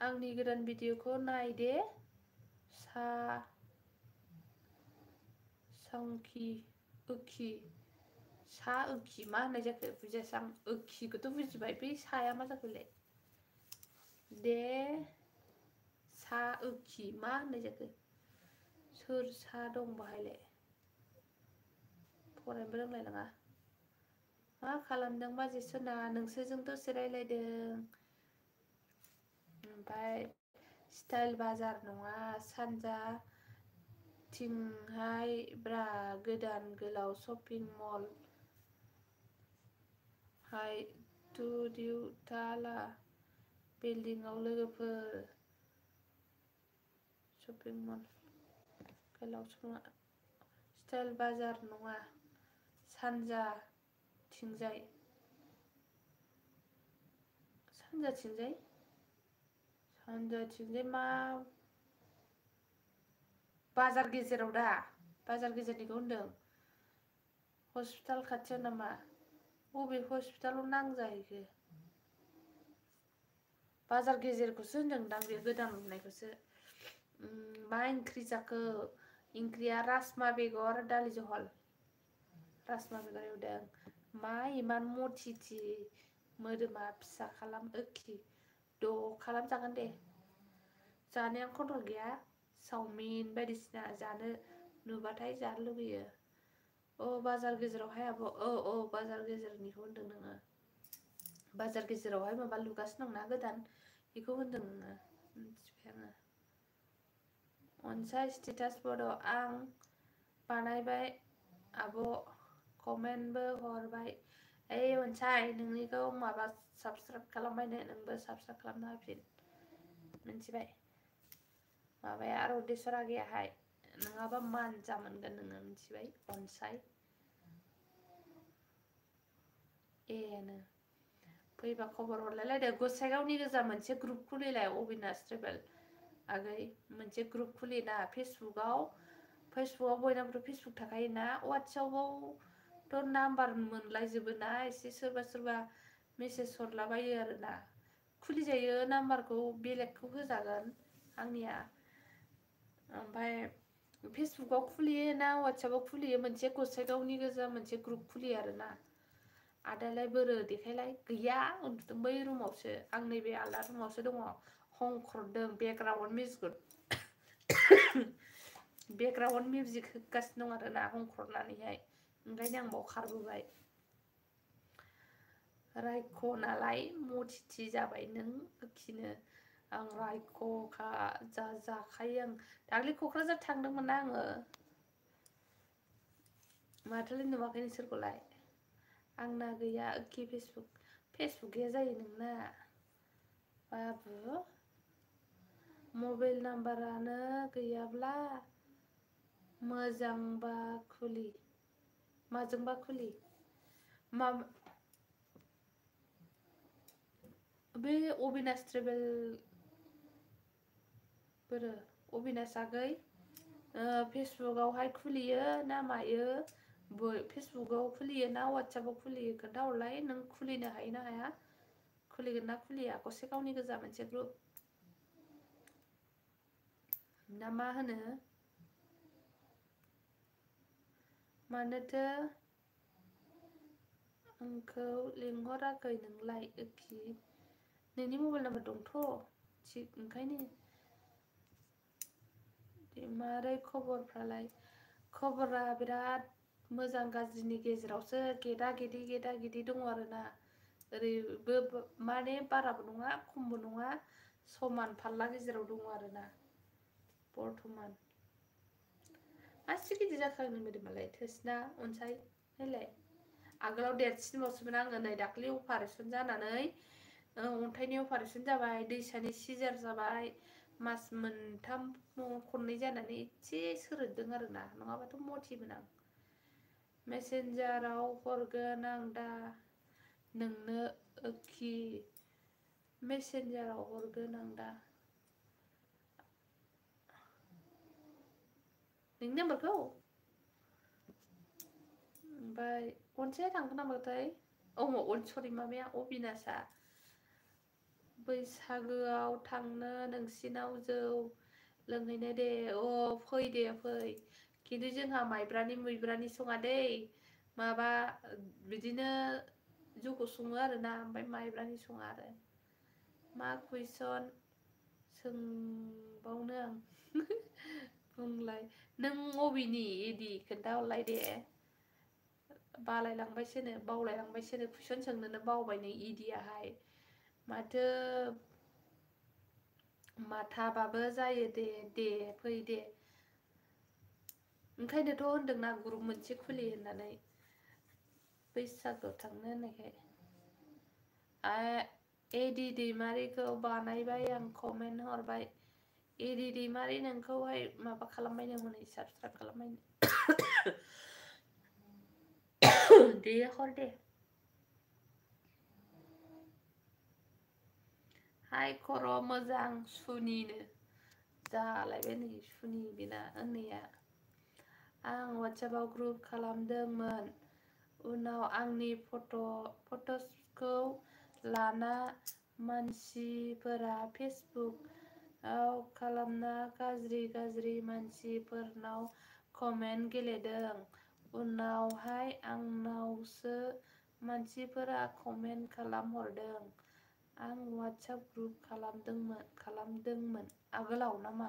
S1: आंनि गोदान भिडिअखौ नाय दे। ओखि मा होननाय जाखो बुजियासै आं। ओखिखौथ' बुजिबाय, बै साया मा जाखोलाय? दे ओखि मा होननाय जाखो? सोर सा दं बाहायलाय? फरायनोबो रोंलायलाङा। मा खालामदों बाजै सना? नोंसोरजों दसे रायलायदों। ओमफ्राय स्टाइल बाजार नङा सानजा थिंहाय ब्रा गोदान गोलाव शपिं मल हाय टु दिउ थाला बिल्डिंआव लोगोफोर शपिं मल गोलाव स्टाइल बाजार नङा सानजा थिंजाय मा बाजार गेजेराव दा? बाजार गेजेरनिखौ होनदों? हस्पिटाल खाथियाव नामा? बबे हस्पिटालाव नांजाहैखो? बाजार गेजेरखौसो होनदोंदां बे गोदान लुनायखौसो। मा ओंख्रि जाखो? ओंख्रिया राजमा बेगर दालि जहल। राजमा बेगर एवदों। मा इमान मथिथि मोदोमा फिसा खालाम ओखि खालामजागोन दे। जानाया कन्ट्रल गैया। चावमिन बायदिसिना जानो नुबाथाय जानो लुगैयो। बाजार गेजेरावहाय आब' बाजार गेजेरनिखौ होनदों नोङो। बाजार गेजेरावहाय माबा लुगासिनो दंना गोदान, बेखौ होनदों नोङो। मिथिबाय आङो। अनसाय स्टेटास बड' आं बानायबाय आब' कमेन्टबो हरबाय। ओइ अनसाय नोंनिखौ माबा साबसक्राइब खालामबायनो, नोंबो साबसक्राइब खालामना होफिन। मिथिबाय? माबाया रन्देस्वर आगैयाहाय नङाबा मानजा मोनगोन नोङो। मिथिबाय अनसाय? फैबा खबर हरलायलायदो। गसाइगावनि गोजा मोनसे ग्रुप खुलिलाय अबिनाश ट्रेभेल आगै। मोनसे ग्रुप खुलिना फेसबुकआव फेसबुकआव बयनाबोथ' फेसबुक थाखायोना वाट्सएपआवथ' नाम्बार मोनलायजोबोना एसे सोरबा सोरबा मेसेज हरलाबायो आरोना खुलिजायो नाम्बारखौ बेलेगखौ होजागोन आंनिया ओमफ्राय फेसबुकआव खुलियो ना वाट्सएपआव खुलियो मोनसे गसाइ गावनि गोजा मोनसे ग्रुप खुलियो आरोना आदालाय बोरो देखायलाय गैया उन्दुदों बै रुमावसो आं नैबे आलदा रुमावसो दङ हंख्रदों बेकग्राउन्ड मिउजिक होगासिनो दं आरोना हंख्रदनानैहाय ओंखायनो आं बाव खारबोबाय रायख' नालाय मथिथि जाबाय नों खिनो आं रायख'खा जाखायो आं दाख्लै क'क्राझार थांदोंमोन ना आङो माथोलाय नुवाखै नोंसोरखौलाय आंना गैया ओखि फेसबुक गैया जायो नोंना बाबु मबाइल नाम्बारानो गैयाब्ला मोजांबा खुलि माजोंबा खुलि मा बे अबिनाश ट्रेभेल बोरो अबिनाश आगै फेसबुकआवहाय खुलियो ना मायो फेसबुकआव खुलियो ना वाट्सएपआव खुलियो खोन्थाहरलाय नों खुलिनो हायो ना हाया खुलिगोन ना खुलिया गसे गावनि गोजा मोनसे ग्रुप ना मा होनो मानोथो आंखौ लिंहराखै नोंलाय ओखि नोंनि मबाइल नाम्बार दंथ' थिग ओंखायनो मारै खबरफ्रालाय खबरा बिराद मोजां गाज्रिनि गेजेरावसो गेदा गेदि दङ आरोना ओरैबो माने बाराबो नङा खमबो नङा समान फारला गेजेराव दङ आरोना बर्थमान मासि गिदिर जाखो आंनि मोदोमालाय थोसना अनसाय नायलाय आगोलाव देरसिनबावसोमोन आङो नै दाख्लै अपारेसन जानानै अन्थाइनि अपारेसन जाबाय दैसानि सिजार जाबाय मास मोनथाम खननै जानानै एसे सोरोदों आरोना नङाबाथ' मथिमोन आं मेसेन्जाराव हरगोन आं दा नोंनो ओखि मेसेन्जाराव हरगोन आं दा नोंनि नाम्बारखौ ओमफ्राय अनसाया थांगोन नामाथाय सरि माबाया अबिनाशा बैसागोआव थांनो नोंसिनाव जौ लोंहैनो दे फै दे फै खिन्थु जोंहा माइब्रानि मैब्रानि सङा दै माबा बिदिनो जौखौ सङो आरोना ओमफ्राय माइब्रानि सङा आरो मा कुइसन सोंबावनो आं बुंलाय नों अबेनि इदि खोन्थाहरलाय दे बालायलांबायसोनो बावलायलांबायसोनो कुइसन सोंनोनो बावबाय नै इदियाहाय माथो माथाबाबो जायो दे फै दे ओंखायनोथ' होनदोंना ग्रुप मोनसे खुलि होननानै बैसागोआव थांनो होननायखाय एदि दैमारिखौ बानायबाय आं कमेन्ट हरबाय एदि दैमारि नोंखौहाय माबा खालामबायनो हनै साबसक्राइब खालामबायनो दे हर दे हाय खर' मोजां सुनिनो जालायबाय नै सुनि बेना उन्दैया आं वाट्सएपआव ग्रुप खालामदोंमोन उनाव आंनि फट'सखौ लाना मानसिफोरा फेसबुकआव खालामना गाज्रि मानसिफोरनाव कमेन्ट गेलेदों उनावहाय आंनावसो मानसिफोरा कमेन्ट खालामहरदों आं वाट्सएप ग्रुप खालामदोंमोन आगोलाव नामा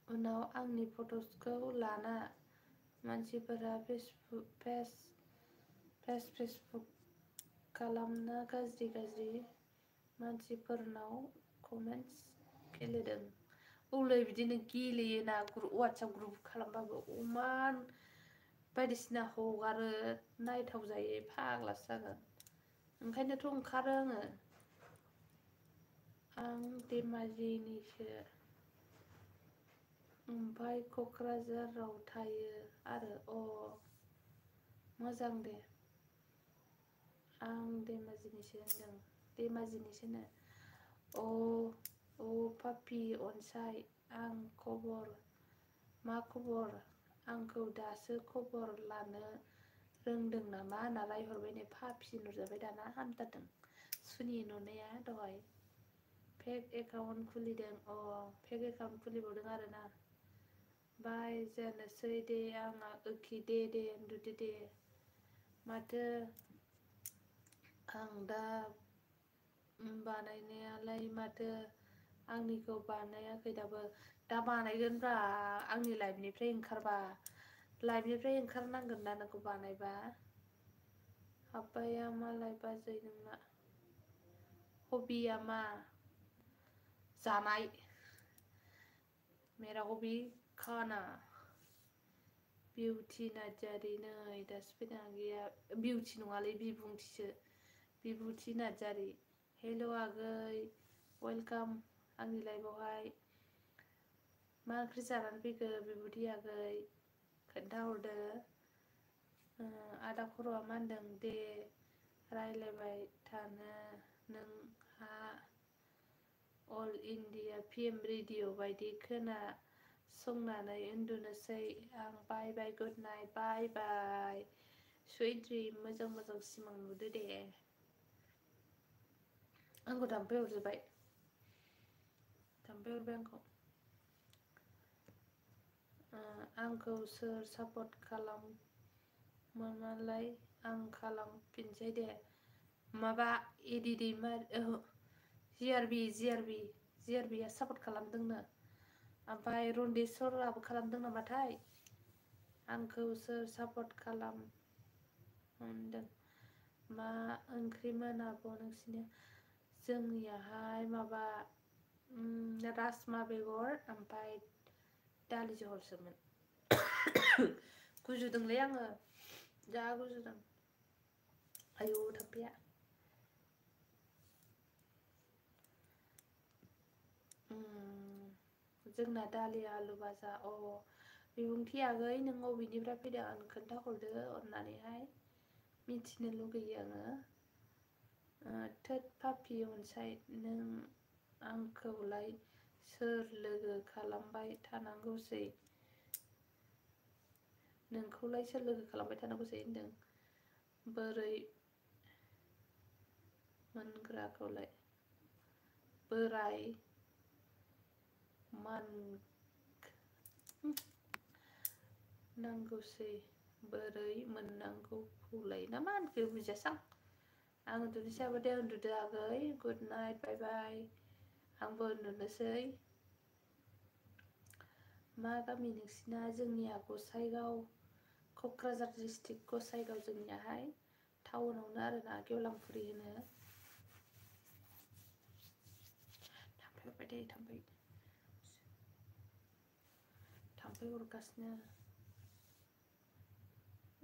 S1: उनाव आंनि फट'सखौ लाना मानसिफोरा फेसबुक खालामना गाज्रि मानसिफोरनाव कमेन्टस गेलेदों औलै बिदिनो गेलेयोना वाट्सएप ग्रुप खालामबाबो अमान बायदिसिना हगारो नायथाव जायो फाग्लासो जागोन ओंखायनोथ' ओंखारो आं धेमाजिनिसो ओमफ्राय क'क्राझाराव थायो आरो मोजां दे आं धेमाजिनिसो होनदों धेमाजिनिसोनो पापि अनसाय आं खबर मा खबर आंखौ दासो खबर लानो रोंदों नामा होनना रायहरबाय नै फाफि नुजाबाय दाना हामथारदों सुनि नुनाया दहाय फेक एकाउन्ट खुलिदों फेक एकाउन्ट खुलिबावदों आरोना बाय जानोसै दे आंहा ओखि दे उन्दुदो दे माथो आं दा बानायनायालाय माथो आंनिखौ बानायाखै दाबो दा बानायगोनब्रा आंनि लाइफनिफ्राय ओंखारबा लाइफनिफ्राय ओंखारनांगोन ना नोंखौ बानायबा हाब्बाया मालाय बाजै नोंना हबिया मा जानाय मेरा हबि खाना बिउटि नार्जारि नै दासो फैदों गैया बिउटि नङालै बिबुंथिसो बिबुंथि नार्जारि हेल' आगै वेलकाम आंनि लाइफआवहाय मा ओंख्रि जानानै फैखो बिबुंथि आगै खोन्थाहरदो आदा खर'आ मा होनदों दे रायलायबाय थानो नोंहा अल इन्डिया पिएम रेडिअ बायदि खोनासंनानै उन्दुनोसै आं बाय बाय good night bye bye suite dream मोजां मोजां सिमां नुदो दे आंखौ थाम्फै अरजोब्बाय आंखौ सोर सापर्ट खालामोनालाय आं खालामफिनसै दे माबा एदि दैमारि जिआरबिया सापर्ट खालामदोंनो ओमफ्राय रन्देस्वराबो खालामदों नामाथाय आंखौ सोर सापर्ट खालामदों मा ओंख्रिमोन आब' नोंसिनिया जोंनियाहाय माबा राजमा बेगर ओमफ्राय दालि जहलसोमोन गुजुदोंलै आङो जा गुजुदों आयौ थाम्फैया जोंना दालि आलु भाजा बिबुंथि आगै नों अबेनिफ्राय फैदों आंनो खोन्थाहरदो अननानैहाय मिथिनो लुगैयो आङो थोद पापि अनसाय नों आंखौलाय सोर लोगो खालामबाय थानांगौसै नोंखौलाय सोर लोगो खालामबाय थानांगौसै होनदों बोरै मोनग्राखौलाय बोराय नांगौसै बोरै मोननांगौखौलाय ना मा होनखो बुजियासां आं उन्दुनोसै दे उन्दुदो आगै गुड नाइट बाय बाय आंबो उन्दुनोसै मा गामि नोंसिना जोंनिया गसाइगाव क'क्राझार डिस्ट्रिक्ट गसाइगाव जोंनियाहाय टाउनावनो आरोना गेवलांफुरि होनो थाम्फै अरबाय दे थाम्फै अरगासिनो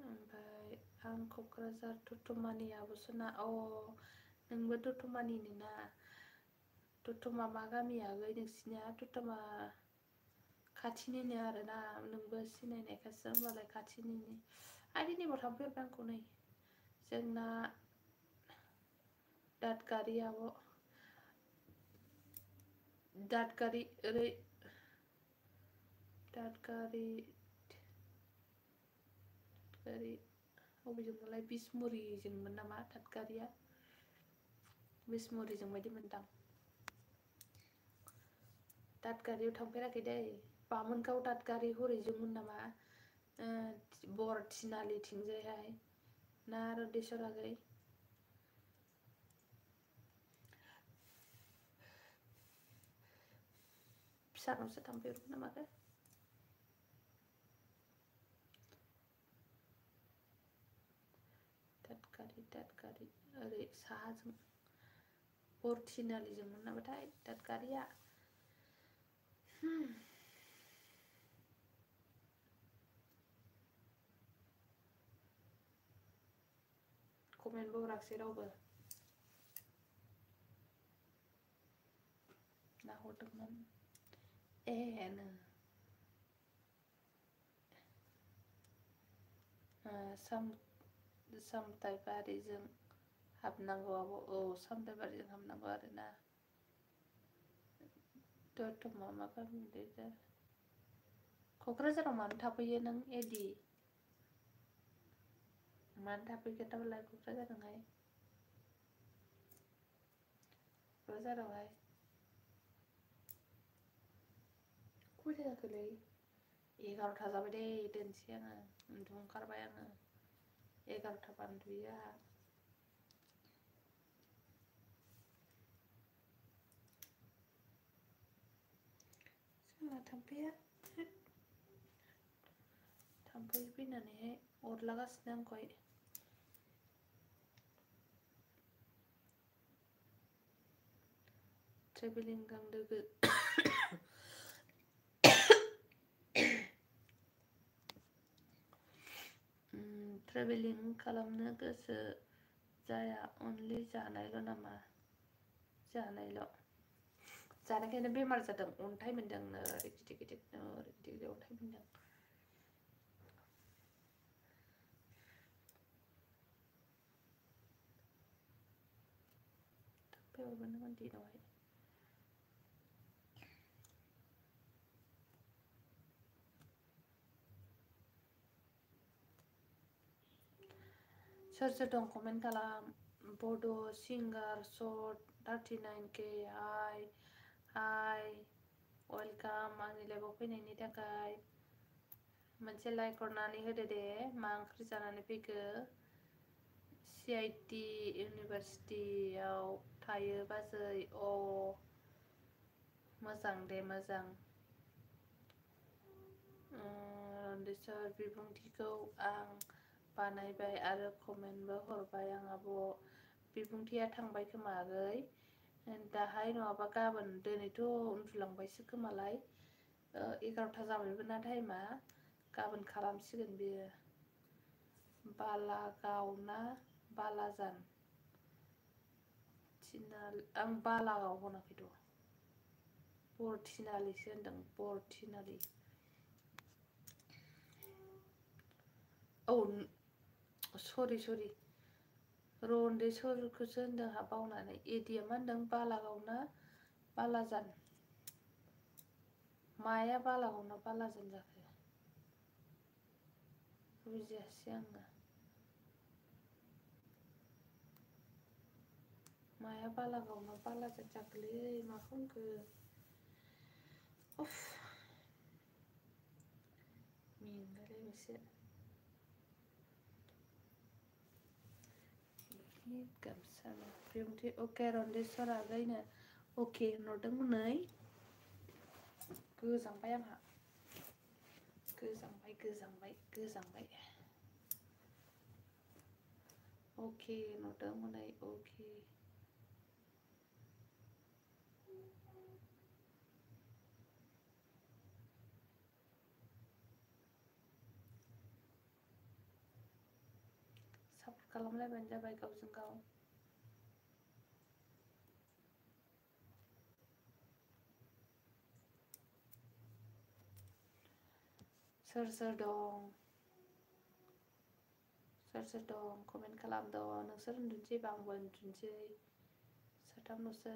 S1: ओमफ्राय आं क'क्राझार दतमानि आब'सना नोंबो दतमानिनो ना दतमा मा गामि आगै नोंसिनिया दतमा खाथिनिनो आरोना नोंबो सिनायनायखासो होमबालाय खाथिनिनो आरो नैबाव थाम्फै अरबाय आंखौ नै जोंना दादगारि आब' दादगारि ओरै दादगारि बबेजोंमोनलाय बिसमुरिजोंमोन नामा दादगारिया बिसमुरिजों बायदि मोनदां दादगारियाव थांफेराखै दै बामोनगाव दादगारि हरैजोंमोन नामा बर थिनालिथिंजायहाय ना रदेस्वर आगै फिसानावसो थाम्फै अरखो ना माखो दादगारि ओरै साहाजों बर थिनालिजोंमोन नामाथाय दादगारिया कमेन्टबो हराखिसै रावबो नाहरदोंमोन सामथाइबारिजों हाबनांगौ आब' सामथाइबारिजों हाबनांगौ आरोना दतमा मा गामि लिरदो क'क्राझाराव मानो थाफैयो नों एडि मानो थाफैखो दालाय क'क्राझारावहाय क'क्राझारावहाय खयथा जाखोलै 11था जाबाय दे दोनसै आङो उन्दुनो ओंखारबाय आङो 11था उन्दुयो आहा जोंना थाम्फैया थाम्फै फैनानैहाय अरलागासिनो आंखौहाय ट्रेभेलिं गांलोगो ट्रेभेलिं खालामनो गोसो जाया अनलि जानायल' नामा जानायल' जानायखायनो बेमार जादों अन्थाइ मोनदोंनो ओरै गिदिर गिदिरनो ओरै गिदिर गिदिर अन्थाइ मोनदों थाम्फै अरबानो दिनावहाय सोर सोर दं कमेन्ट खालाम बड' सिंगार शर्ट 39K हाय हाय वेलकाम आंनि लाइभआव फैनायनि थाखाय मोनसे लाइक हरनानै होदो दे मा ओंख्रि जानानै फैखो CIT इउनिभारसिटियाव थायो बाजै अ मोजां दे मोजां रन्देस्वर बिबुंथिखौ आं बानायबाय आरो कमेन्टबो हरबाय आं आब' बिबुंथिया थांबाय खोमा आगै दाहाय नङाबा गाबोन दिनैथ' उन्दुलांबायसो खोमालाय 11था जाबायबो ना टाइमा गाबोन खालामसिगोन बियो बालागाव ना बालाजान आं बालागाव होनाखैथ' बरथिनालिसो होनदों बरथिनालि औ सरि रन्देस्वरखौसो होनदों आंहा बावनानै एदिया मा होनदों बालागाव ना बालाजान माया बालागाव ना बालाजान जाखो बुजियासै आङो माया बालागाव ना बालाजान जाखोलै माखौ होनखो उफ मेंलायलायबायसो गामसा बिबुंथि अके रन्देस्वर आगैनो अके होनहरदों हनै गोजांबाय आंहा गोजांबाय अके होनहरदों हनै अके सापर्ट खालामलायबानो जाबाय गावजों गाव सोर सोर दं कमेन्ट खालामद' नोंसोर उन्दुनोसैबा आंबो उन्दुनोसै साथामल'सै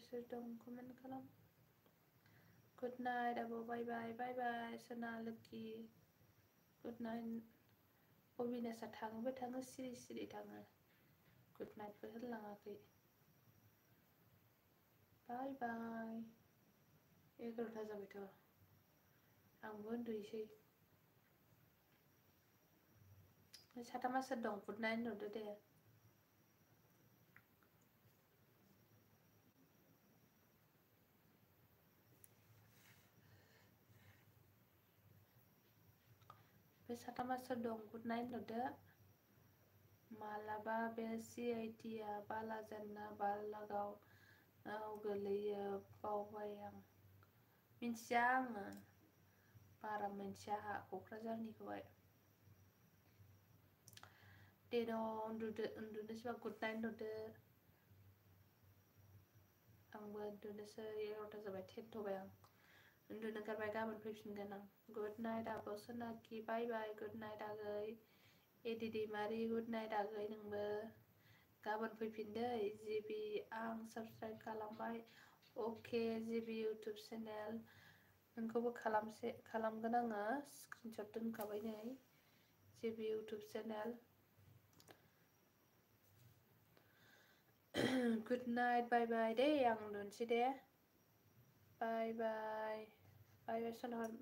S1: सोर दं कमेन्ट खालाम गुड नाइट आब' बाय बाय सना लोखि गुड नाइट अबिनाशा थाङोबो थाङो सिरि थाङो गुड नाइटबो होनलाङाखै बाय 11था जाबायथ' आंबो उन्दुनोसै साथामा सोर दं गुड नाइट होनहरदो दे बे साथामा सोर दं गुड नाइट होनहरदो मालाबा बे CITआ बालाजान ना बालागाव गोलैयो बावबाय आं मिन्थिया आङो बारा मिन्थिया आंहा क'क्राझारनिखौहाय दे उन्दुनोसैबा गुड नाइट होनहरदो आंबो उन्दुनोसै 11था जाबाय थेन्थ'बाय आं उन्दुनो ओंखारबाय गाबोन फैफिनगोन आं गुड नाइट आब' सनाखि बाय गुड नाइट आगै एदि दैमारि गुड नाइट आगै नोंबो गाबोन फैफिनदै जिबि आं साबस्क्राइब खालामबाय अके जिबि इउटुब चेनेल नोंखौबो खालामगोन आङो स्क्रिनशट दोनखाबाय नै जिबि YouTube channel good night bye बाय दे आं उन्दुनोसै दे बाय बाय बाय बाय सनाहर